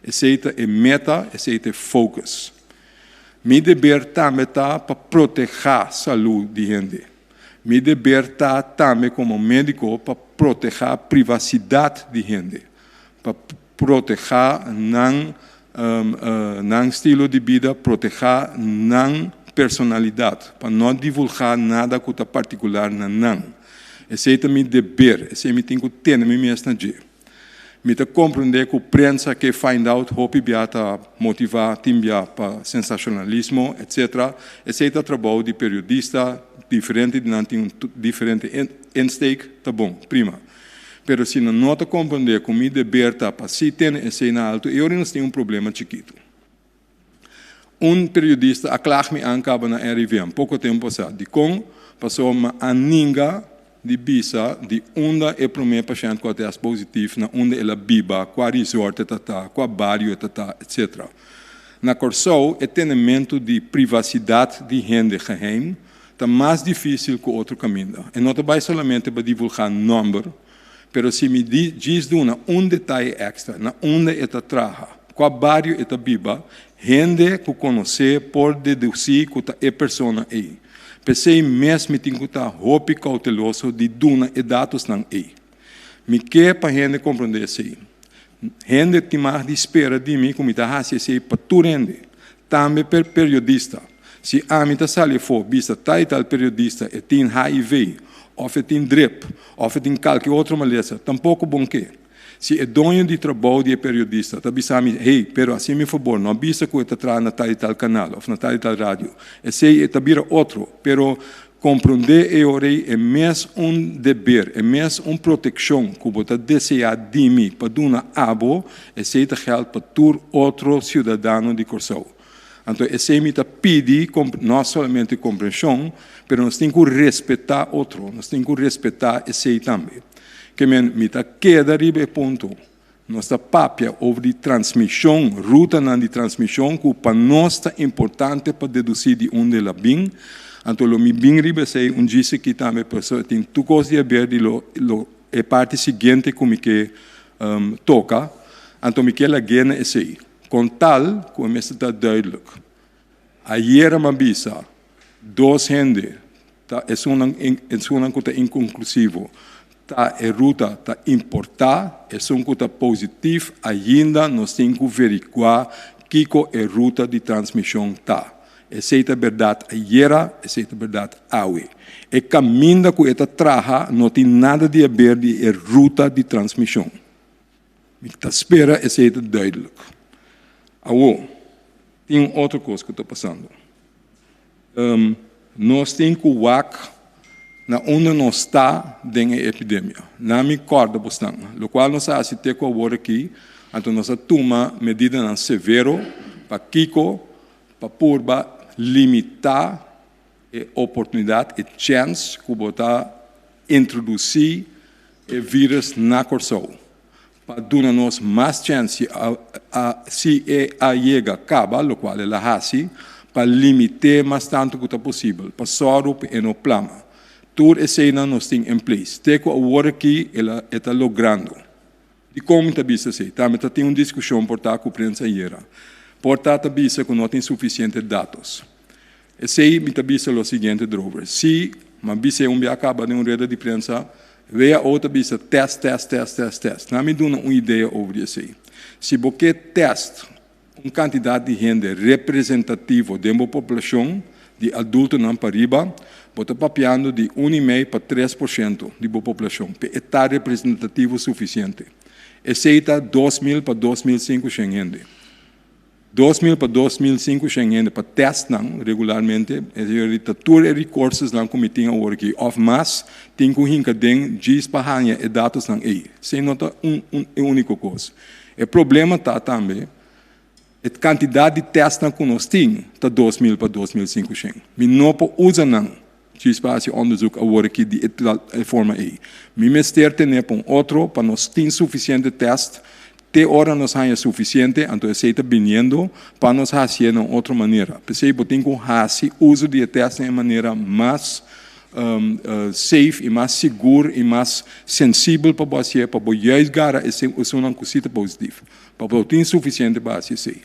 Esei ta e meta, esei ta e focus. Mi deber tambe ta pa protehá salú di hende. Mi deber ta tambe komo médiko pa protehá privasidat di hende, pa protehá nan nan stilo di bida, protehá nan personalidat, pa no divulgá nada ku ta partikular na nan. Esei ta mi deber, esei mi tin ku tene mi mes na dje. Mi ta komprendé ku prensa ke find out hopi bia ta motivá tin bia pa sensashonalismo etc. Esei ta trabou di periodista, diferente di nan tin un diferente insteek, ta bon, prima. Pero si nan no ta komprendé ku mi deber ta pa si tene esei na alto, e ora nos tin un problema chikitu. Un periodista a klag mi an kaba na RIVM poko tempu pasá. Dikon? Pasobra mi a ninga di bisa di unda e promé pashènt ku a tèst positif, na unda el a biba, kua resort e ta ta, kua bario e ta ta, etsetera. Na Kòrsou e tenementu di privasidat di hende geheim ta mas difísil ku otro kaminda. E no ta bai solamente pa divulgá nòmber, Pero si mi di djis duna un detaye extra, na unda e ta traha, kua bario e ta biba, hende ku konosé por dedusí ku ta e persona ei. P'esei mes mi tin ku ta hopi kouteloso di duna e datosnan ei. Mi ke pa hende komprondé esei. Hende tin mag di spera di mi ku mi ta hasi esei pa tur hende, tambe per periodista. Si ami ta sali afó bisa tal i tal periodista e tin HIV òf e tin drip òf e tin kalke otro malesa, tampoko bon ke. Si e doño di trabou di e periodista ta bisa mi, hey, pero hasi mi fabor, no bisa ku e ta traha na tal i tal kanal òf na tal i tal radio. Esei e ta bira otro. Pero komprondé e ora ei e mes un deber, e mes un protekshon ku bo ta deseá di mi pa duna abo, esei ta gèld pa tur otro siudadano di Kòrsou. Anto esei mi ta pidi, no solamente komprenshon, pero nos tin ku respetá otro, nos tin ku respetá esei tambe. Ke men, mi ta keda riba e punto, nos ta papia over di transmishon, rutanan di transmishon ku pa nos ta importante pa dedusí di unda el a bin. Anto lo mi bin riba esei un djis aki tambe, pasobra tin tur kos di haber di lo lo e parti siguiente ku mi ke toka. Anto mi ke lag'é na esei. Kon tal ku e mester ta duidelijk. Ayera m'a bisa dos hende ta esunnan esunnan ku ta inkonklusivo ta e ruta ta importá, esun ku ta positif ainda nos tin ku veriguá kiko e ruta di transmishon ta. Esei ta bèrdat ayera, esei ta bèrdat awe. E kaminda ku e ta traha no tin nada di haber di e ruta di transmishon. Mi ta spera esei ta duidelijk. Awo, tin un otro kos ku ta pasando. Nos tin ku wak na unda nos ta den e epidemia. Na mi kòrda bosnan, lokual nos a hasi te ku awor aki, anto nos a tuma medidanan severo pa kiko? Pa purba limitá e oportunidat, e chèns ku bo ta introdusí e vírus na Kòrsou. Pa duna nos mas chèns si a si e a yega kaba, lokual el a hasi, pa limit'é mas tantu ku ta posibel, pa sòru pa e no plama. Tur eseinan nos tin en place. Te ku awor aki el a e ta logrando. Dikon mi ta bisa esei? Tambe ta tin un diskushon por ta ku prensa ayera. Por ta ta bisa ku no tin sufisiente datos. Esei mi ta bisa lo siguiente drover. Si, m'a bis'é un bia kaba den un rueda di prensa, WHO ta bisa test, test, test, test, test. Nan mi duna un idea over di esei. Si bo ke test un kantidat di hende representativo den bo poblashon di adultonan pa riba, bo ta papiando di un i mei pa 3% di bo poblashon p'e e ta representativo sufisiente. Esei ta 2000 pa 2500 hende. 2000 pa 2500 hende pa test nan regularmente, e ta tur e recursesnan ku mi tin awor aki òf mas tin ku hinka den djis pa haña e datosnan ei. Esei no ta un e úniko kos. E problema ta tambe e kantidat di testnan ku nos tin ta 2000 pa 2500. Mi no por usa nan djis pa hasi onderzoek awor aki di e forma ei. Mi mester tene pa un otro pa nos tin sufisiente test te ora nos haña sufisiente, anto esei ta biniendo pa nos hasié na un otro manera. P'esei bo tin ku hasi uso di e test na e manera mas safe i mas sigur i mas sensibel pa bo hasié pa bo juist gara esunnan ku si ta positif, pa bo tin sufisiente pa hasi esei.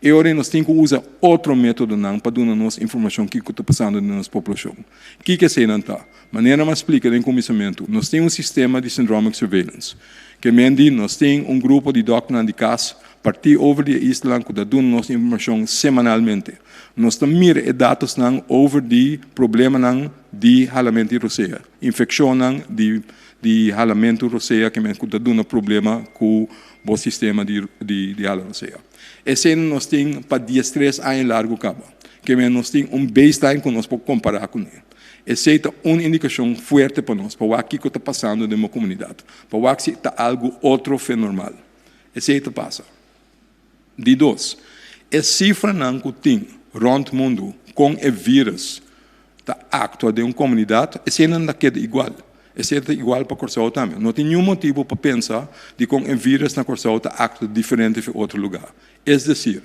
E ora ei nos tin ku usa otro métodonan pa duna nos informashon kiko ta pasando den nos poblashon. Kiko eseinan ta? Manera mi a splika den kuminsamentu, nos tin un sistema di syndromic surveillance. Ke men di nos tin un grupo di dòkternan di kas partí over di e islanan ku ta duna nos informashon semanalmente. Nos ta mira e datosnan over di problemanan di halamentu di rosea, infekshonnan di di halamentu rosea ke men ku ta duna problema ku bo sistema di di hala rosea. Esei nos tin pa 13 aña largu kaba. Ke men nos tin un baseline ku nos por kompará kuné. Esei ta un indikashon fuerte pa nos pa wak kiko ta pasando den bo komunidat, pa wak si ta algu otro fe normal. Esei ta pasa. Di dos, e sifranan ku tin rònt mundu kon e vírus ta aktua den un komunidat, eseinan ta keda igual. Esei ta igual pa Kòrsou tambe. No tin niun motibu pa pensa dikon e vírus na Kòrsou ta aktua diferente fe otro lugá. Es desir,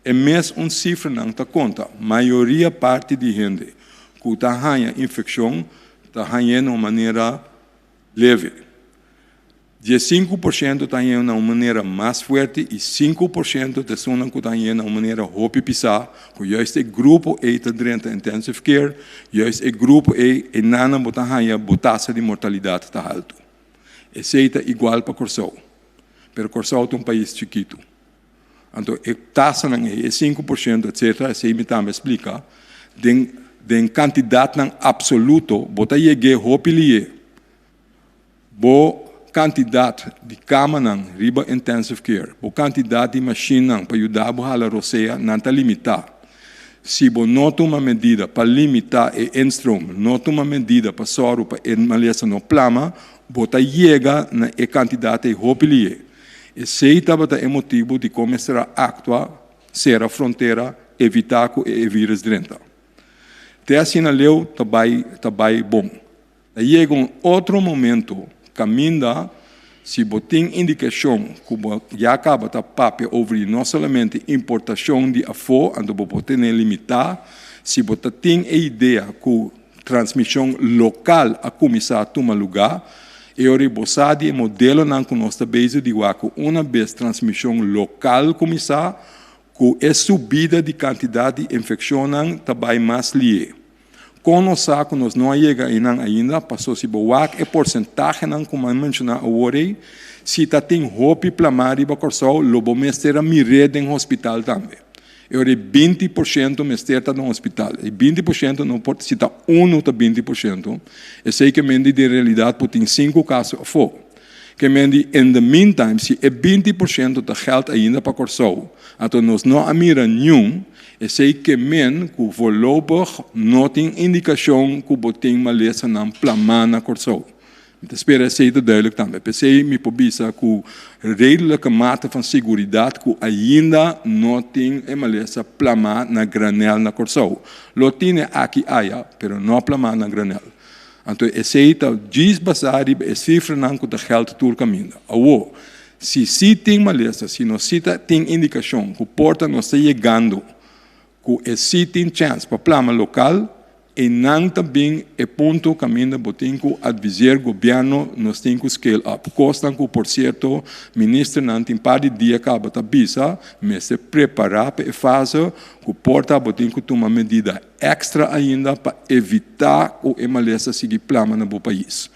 e mes un sifranan ta konta, mayoria parti di hende ku ta haña infekshon ta hañ'é na un manera leve. 15% ta hañ'é na un manera mas fuerte i 5% ta esunnan ku ta hañ'é na un manera hopi pisá, ku juist e grupo ei ta drenta intensive care, juist e grupo ei, enanan bo ta haña bo tasa di mortalidat ta haltu. Esei ta igual pa Kòrsou, pero Kòrsou ta un pais chikitu. Anto e tasanan ei, e 5% etcetera, esei mi tambe a splika. Den den kantidatnan apsoluto bo ta yeg'é hopi lié. Bo kantidat di kamanan riba intensive care, bo kantidat di mashinnan pa yuda bo hala rosea nan ta limitá. Si bo no tuma medida pa limitá e instroom, no tuma medida pa sòru pa e malesa no plama, bo ta yega na e kantidat ei hopi lié. Esei tabata e motibu dikon mester a aktua, sera frontera, evitá ku e vírus drenta. Te asina leu ta bai ta bai bon. Ta yega un otro momento kaminda si bo tin indikashon ku bo ya kaba ta papia over di no solamente importashon di afó, anto bo por tene limitá, si bo ta tin e idea ku transmishon lokal a kuminsá tuma lugá, e ora ei bo sa di e modelonan ku nos ta bezig di wak ku una bes transmishon lokal kuminsá, ku e subida di kantidat di infekshonnan ta bai mas lié. Kon nos sa ku nos no a yega einan ainda? Paso si bo wak e porsentahenan ku mi a menshoná awor ei, si ta tin hopi plamá riba Kòrsou, lo bo mester a mir'é den hospital tambe. E ora ei 20% mester ta den hospital. E 20% no por, si ta unu ta 20%, esei ke men di den realidat por tin sinku kaso afó. Ke men di in the meantime si e 20% ta gèld ainda pa Kòrsou, anto nos no a mira niun, Esei ke men ku voorlopig no tin indikashon ku bo tin malesanan plamá na Kòrsou. Mi ta spera esei ta duidelijk tambe. P'esei mi por bisa ku redelijke mate van seguridat ku ainda no tin e malesa plamá na granèl na Kòrsou. Lo tine aki aya, pero no plamá na granèl. Anto esei ta djis basá riba e sifranan ku ta gèld tur kaminda. Awor, Si sí tin malesa, si nos sí ta tin indikashon ku por ta nos ta yegando ku e sí tin chèns pa plama lokal, einan ta bin e punto kaminda bo tin ku adviseer gobièrnu nos tin ku scale up. Kosnan ku por sierto ministernan tin par di dia kaba ta bisa mester prepará pa e fase ku por ta bo tin ku tuma medida èkstra ainda pa evitá ku e malesa sigui plama na bo pais.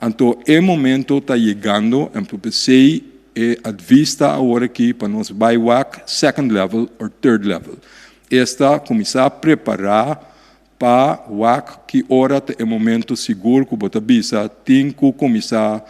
Anto e momento ta yegando en p'esey e advies ta awor aki pa nos bay wak second level or third level. Esta cuminsa prepara pa wak ki ora ta e momento sigur cu bo ta bisa tin cu cuminsa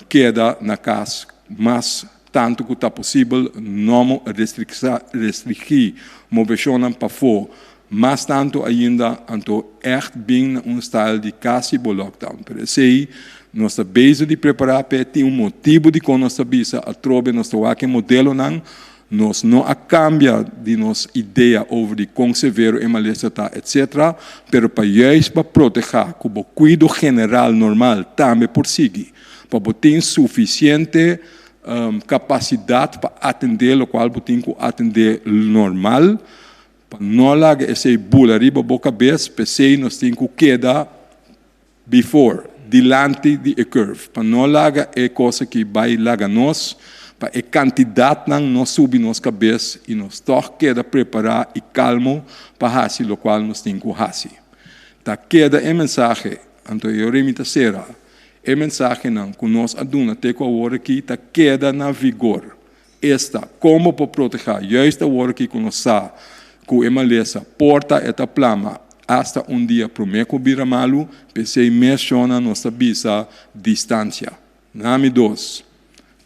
keda na cas mas tanto cu ta posibel, no restringi movecionnan pafo Mas tantu ainda anto ègt bin na un style di kasi bo lockdown. Pero esei nos ta bezig di prepará p'e, tin un motibu dikon nos ta bisa atrobe nos ta wak e modelonan, nos no a kambia di nos idea over di kon severo e malesa ta etc. Pero pa juist pa protehá ku bo kuido general normal tambe por sigui, pa bo tin sufisiente kapasidat pa atendé lokual bo tin ku atendé normal. Pa no laga esei bula riba bo kabes, p'esei nos tin ku keda before, dilanti di e curve, pa no laga e kos aki bai laga nos, pa e kantidatnan no subi nos kabes i nos tòg keda prepará i kalmo pa hasi lokual nos tin ku hasi. Ta keda e mensahe, anto e ora mi ta sera, e mensahenan ku nos a duna te ku awor aki ta keda na vigor. Esta, kon bo por protehá juist awor aki ku nos sa ku e malesa por ta e ta plama asta un dia promé ku bira malu, p'esei mes shona nos ta bisa distansia. Nami dos,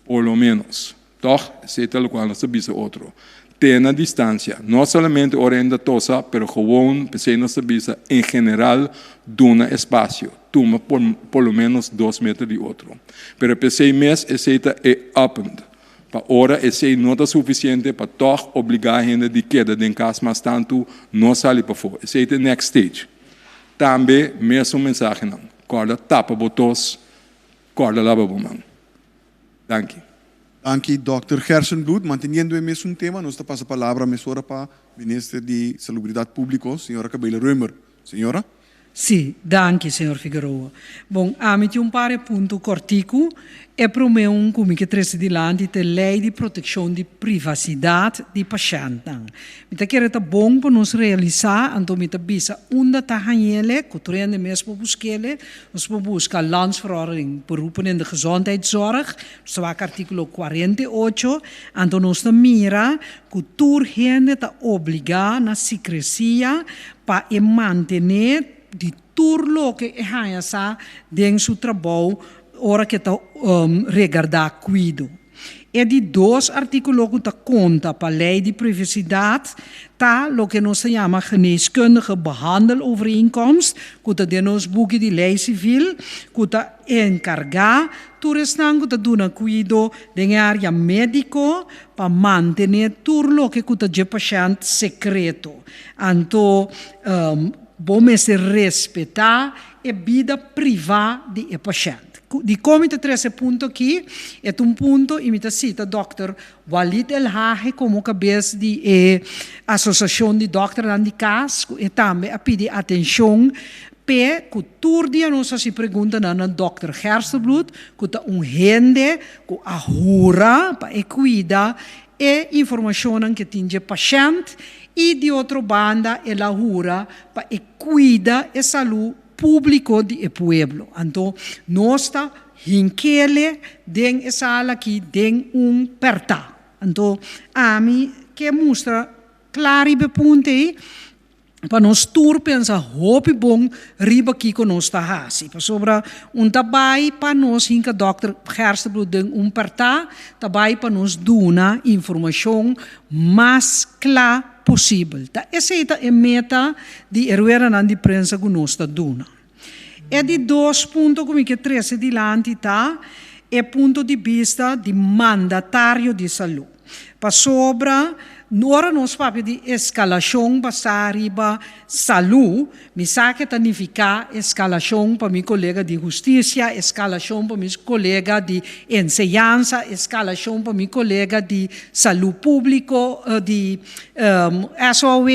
por lo ménos. Tòg, esei ta lokual nos ta bisa otro. Tene distansia, no solamente ora hende ta tosa, pero gewon, p'esei nos ta bisa en general duna espasio, tuma por por lo ménos dos meter di otro. Pero p'esei mes esei ta e uppend. Pa ora esei no ta sufisiente pa tòg obligá hende di keda den kas mas tantu, no sali pafó. Esei ta e next stage. Tambe mesun mensahenan, kòrda tapa bo tos, kòrda laba bo man. Danki. Danki Dòkter Gerstenbluth. Manteniendo e mesun tema nos ta pasa palabra mesora pa Minister di Salubridat Públiko, señora Cabela Römer. Señora. Sí, danki, señor Figueroa. Bon, ami tin un par e punto kòrtiku. E promé un ku mi ke trese dilanti ta e lei di protekshon di privasidat di pashèntnan. Mi ta kere ta bon pa nos realisá, anto mi ta bisa unda ta hañ'ele, ku tur hende mes por busk'ele. Nos por buska Landsverordening Beroepen in de Gezondheidszorg, nos ta wak artíkulo 48, anto nos ta mira ku tur hende ta obligá na sikresia pa e mantené di tur loke e haña sa den su trabou ora ku e ta regardá kuido. E di dos artíkulo ku ta konta pa lei di privasidat ta loke nos ta yama geneeskundige behandelovereenkomst, ku ta den nos buki di lei sivil, ku ta enkargá tur esnan ku ta duna kuido den e área médiko pa mantené tur loke ku ta dje pashènt sekreto. Anto bo mester respetá e bida privá di e pashènt. Dikon mi ta trese e punto aki? E ta un punto i mi ta sita dòkter Walid Elhage komo kabes di e Asosiashon di Dòkternan di Kas ku e tambe a pidi atenshon p'e ku tur dia nos hasi preguntanan na dòkter Gerstenbluth ku ta un hende ku a hura pa e kuida e informashonnan ke tin dje pashènt i di otro banda el a hura pa e kuida e salú públiko di e pueblo. Anto nos ta hinkele den e sala aki den un pèrtá. Anto ami ke mustra kla riba e punto ei pa nos tur pensa hopi bon riba kiko nos ta hasi. Pasobra un ta bai pa nos hinka dòkter Gerstenbluth den un pèrtá, ta bai pa nos duna informashon mas kla posibel. Ta esei ta e meta di e ruedanan di prensa ku nos ta duna. E di dos punto ku mi ke trese dilanti ta e punto di bista di mandatario di salú. Pasobra ora nos papia di eskalashon basá riba salú, mi sa ke ta nifiká eskalashon pa mi kolega di hustisia, eskalashon pa mi kolega di enseñansa, eskalashon pa mi kolega di salú públiko, di SOW,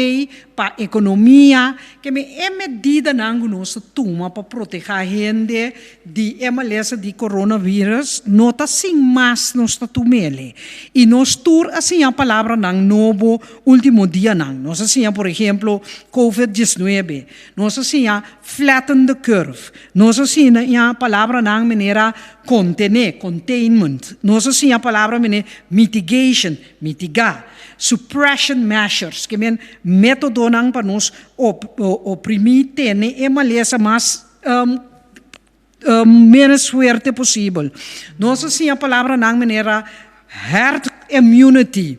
pa ekonomia. Ke mi e medidanan ku nos ta tuma pa protehá hende di e malesa di coronavirus no ta sin mas nos ta tumele. I nos tur a siña palabranan nobo ultimo dianan. Nos a siña por ehemplo covid 19, nos a siña flatten the curve, nos a siña palabranan manera kontené, containment, nos a siña palabra manera mitigation, mitigá, suppression measures, ke men metodonan pa nos oprimí, tene e malesa mas menos fuerte posibel. Nos a siña palabranan manera herd immunity,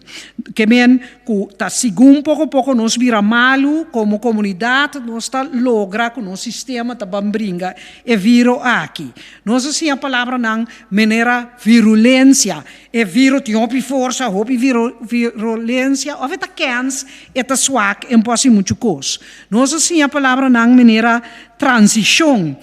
ke men ku ta segun poko poko nos bira malu komo komunidat, nos ta logra ku nos sistema ta ban bringa e viro aki. Nos a siña palabranan manera virulensia, e viro tin hopi forsa, hopi virulensia, òf e ta kèns, e ta swak, e no por hasi muchu kos. Nos a siña palabranan manera transishon,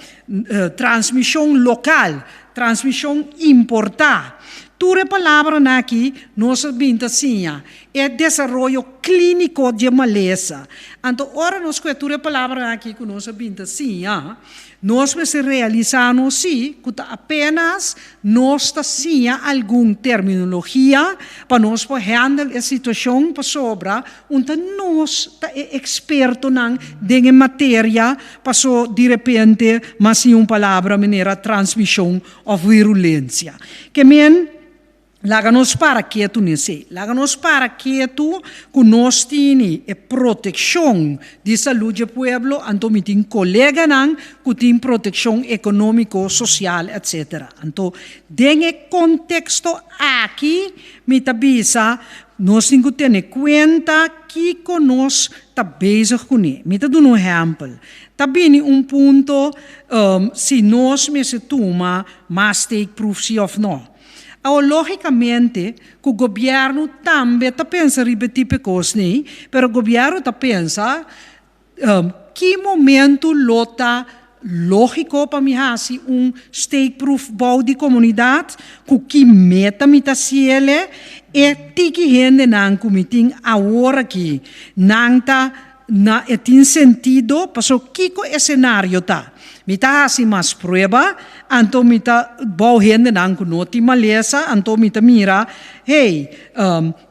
transmishon lokal, transmishon importá. Tur e palabranan aki nos a bin ta siña e desaroyo klíniko di e malesa. Anto ora nos kue tur e palabranan aki ku nos a bin ta siña, nos mester realisá nos sí ku ta apenas nos ta siña algun terminologia pa nos por handle e situashon pasobra Un ta nos ta e ekspertonan den e materia, paso di repente mas sin un palabra manera transmishon òf virulensia. Ke men, laga nos para ketu n'esei. Laga nos para ketu ku nos tini e protekshon di salú dje pueblo, anto mi tin koleganan ku tin protekshon ekonómiko, sosial, etsetera. Anto den e konteksto aki mi ta bisa Nos tin ku tene kuenta kiko nos ta bezig kuné. Mi ta duna un ehèmpel. Ta bini un punto si nos mester tuma mas steekproef si òf nò. Awor lógikamente ku gobièrnu tambe ta pensa riba e tipo e kos nei, pero gobièrnu ta pensa Ki momentu lo ta lógiko pa mi hasi un steekproef bou di komunidat? Ku ki meta mi ta hasiele? E tiki hendenan ku mi tin awor aki, nan ta Na e tin sentido, paso kiko e senario ta? Mi ta hasi mas prueba, anto mi ta bou hendenan ku no tin malesa, anto mi ta mira, hey,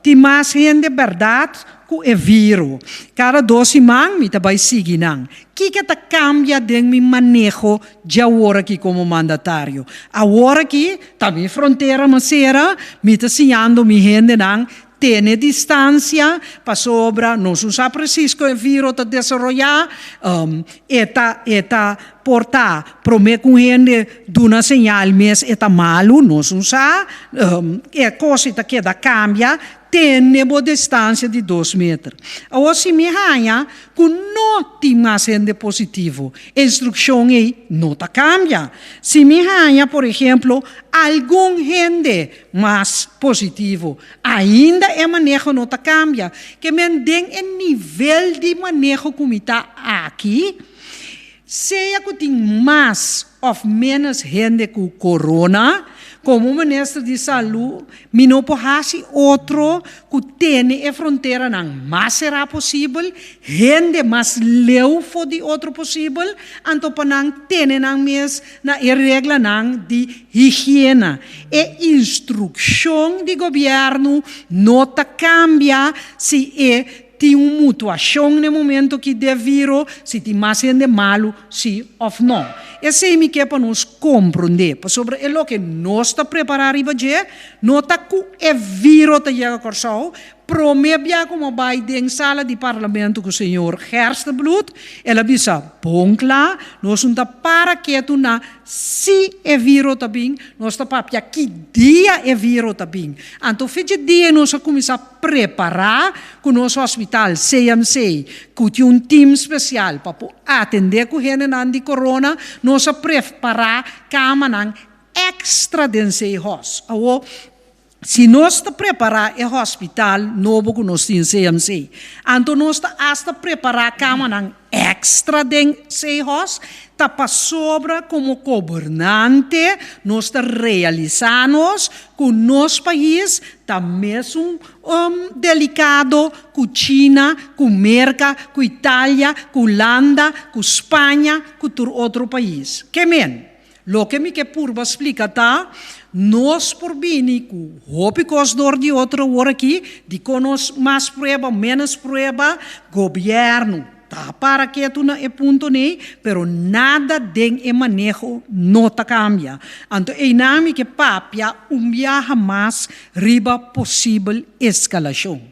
tin mas hende bèrdat ku e viro. Kada dos siman mi ta bai sigui nan. Kiko ta kambia den mi maneho dje awor aki komo mandatario? Awor aki ta mi frontera mas sera, mi ta siñando mi hendenan tene distansia pasobra nos no sa presis kon e viro ta desaroyá, e ta e ta por ta promé ku un hende duna señal mes e ta malu, nos no sa, e kos ei ta keda kambia, tene bo distansia di dos meter. Awor si mi haña ku no tin mas hende positivo, e instrukshon ei no ta kambia. Si mi haña por ehemplo algun hende mas positivo, ainda e maneho no ta kambia. Ke men den e nivel di maneho ku mi ta aki, sea ku tin mas òf ménos hende ku korona, komo minister di Salú mi no por hasi otro ku tene e fronteranan mas será posibel, hende mas leu for di otro posibel, anto pa nan tene nan mes na e reglanan di higiena. E instrukshon di gobièrnu no ta kambia si e tin un mutuashon na e momento ki de viro, si tin mas hende malu, si òf no. Esei mi ke pa nos komprondé, pasobra e loke nos ta prepará riba dje no ta ku e viro ta yega Kòrsou. Promé bia ku mi bai den sala di parlamento ku señor Gerstenbluth, el a bisa bon kla, nos no ta para ketu na si e viro ta bin, nos ta papia ki dia e viro ta bin. Anto fecha dia nos a kuminsá prepará ku nos hospital CMC, ku tin un tim spesial pa por atendé ku hendenan di korona, nos a prepará kamanan èkstra den Zeehos. Awor, Si nos ta prepará e hospital nobo ku nos tin CMC, anto nos ta asta prepará kamanan èkstra den Zeehos, ta pasobra komo gobernante nos ta realisá nos ku nos pais ta mesun delikado ku China, ku Merka, ku Italia, ku Hulanda, ku Spaña, ku tur otro pais. Ke men? Loke mi ke purba splika ta, nos por bini ku hopi kos dor di otro awor aki, dikon nos mas prueba, ménos prueba, gobièrnu ta para ketu na e punto nei, pero nada den e maneho no ta kambia. Anto einan mi ke papia un biaha mas riba posibel eskalashon.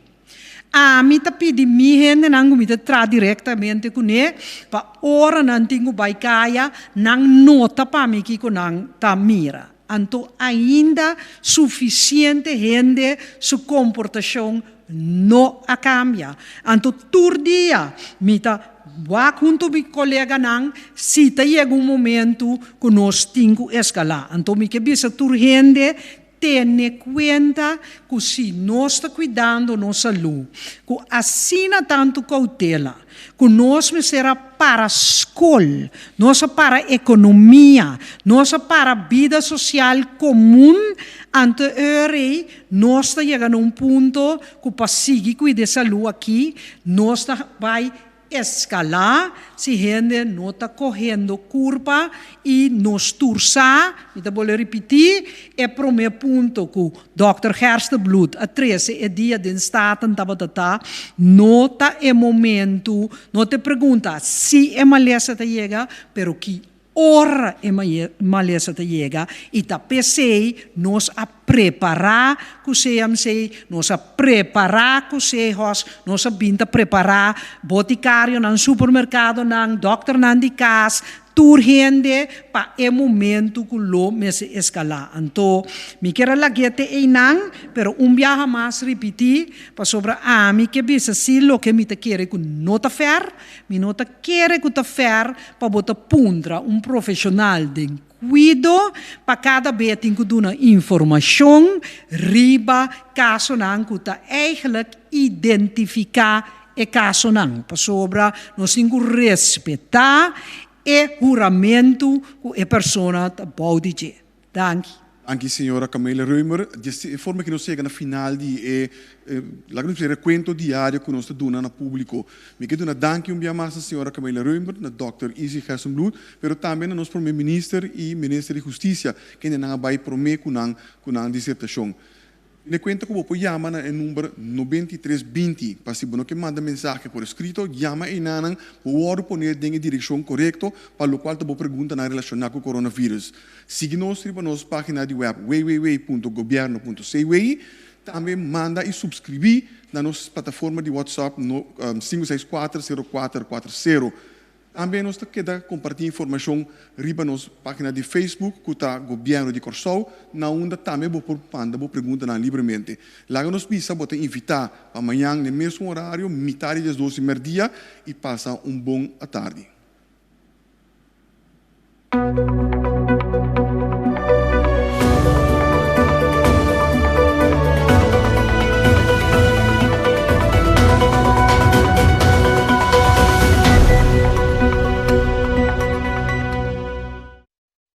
Ami ta pidi mi hendenan ku mi ta traha direktamente kuné pa ora nan tin ku bai kaya, nan nota pa mi kiko nan ta mira. Anto ainda sufisiente hende su komportashon no a kambia. Anto tur dia mi ta wak huntu mi koleganan si ta yega un momentu ku nos tin ku eskalá. Anto mi ke bisa tur hende Tene kuenta ku si nos ta kuidando nos salú ku asina tantu koutela, ku nos mester a para skol, nos a para ekonomia, nos a para bida sosial komun, anto e ora ei nos ta yega na un punto ku pa sigui kuida e salú aki nos ta bai Escalá si hende no ta cohendo curpa y nos tur sa, mi ta bolbe ripití, e prome punto cu Dòkter Gerstenbluth a trece e dia den Staten tabata ta, no ta e momento, no ta e pregunta si e malesa ta yega, pero ki Ora e malesa ta yega y ta p'esey nos a prepara cu CMC, nos a prepara cu CHOS, nos a bin ta prepara boticarionan, supermercadonan, dokternan di cas, tur hende pa e momento cu lo mester escala. Anto mi kier a lag'e te eynan, pero un biaha mas ripiti, pasobra ami ke bisa si loke mi ta kere cu no ta fer, Mi no ta kere ku ta fèr pa bo ta puntra un profeshonal den kuido pa kada be tin ku duna informashon riba kasonan ku ta eigelijk identifiká e kasonan, pasobra nos tin ku respetá e huramentu ku e persona ta bou di dje. Danki. Danki señora Camelia Römer. Di e forma aki nos yega na final di e laga nos bisa rekuento diario ku nos ta duna na públiko. Mi ke duna danki un bia mas na señora Camelia Römer, na dòkter Izzy Gerstenbluth, pero tambe na nos prome minister i minister di hustisia kendenan a bai prome ku nan ku nan disertashon. Tene kuenta ku bo por yama na e number 93 20 pa si bo no ke manda mensahe por eskrito, yama einanan, bo wòrdu pone den e direkshon korekto pa lokual ta bo preguntanan relashoná ku coronavirus. Sigui nos riba nos página di wèp www.gobierno.cw. Tambe manda i supskribí na nos plataforma di WhatsApp no 564 0440. Tambe nos ta keda kompartí informashon riba nos página di Facebook ku ta Gobièrnu di Kòrsou, na unda tambe bo por manda bo preguntanan libremente. Laga nos bisa bo ta invitá pa mañan n'e mesun orario, mitá di diesdos di mèrdia, i pasa un bon atardi.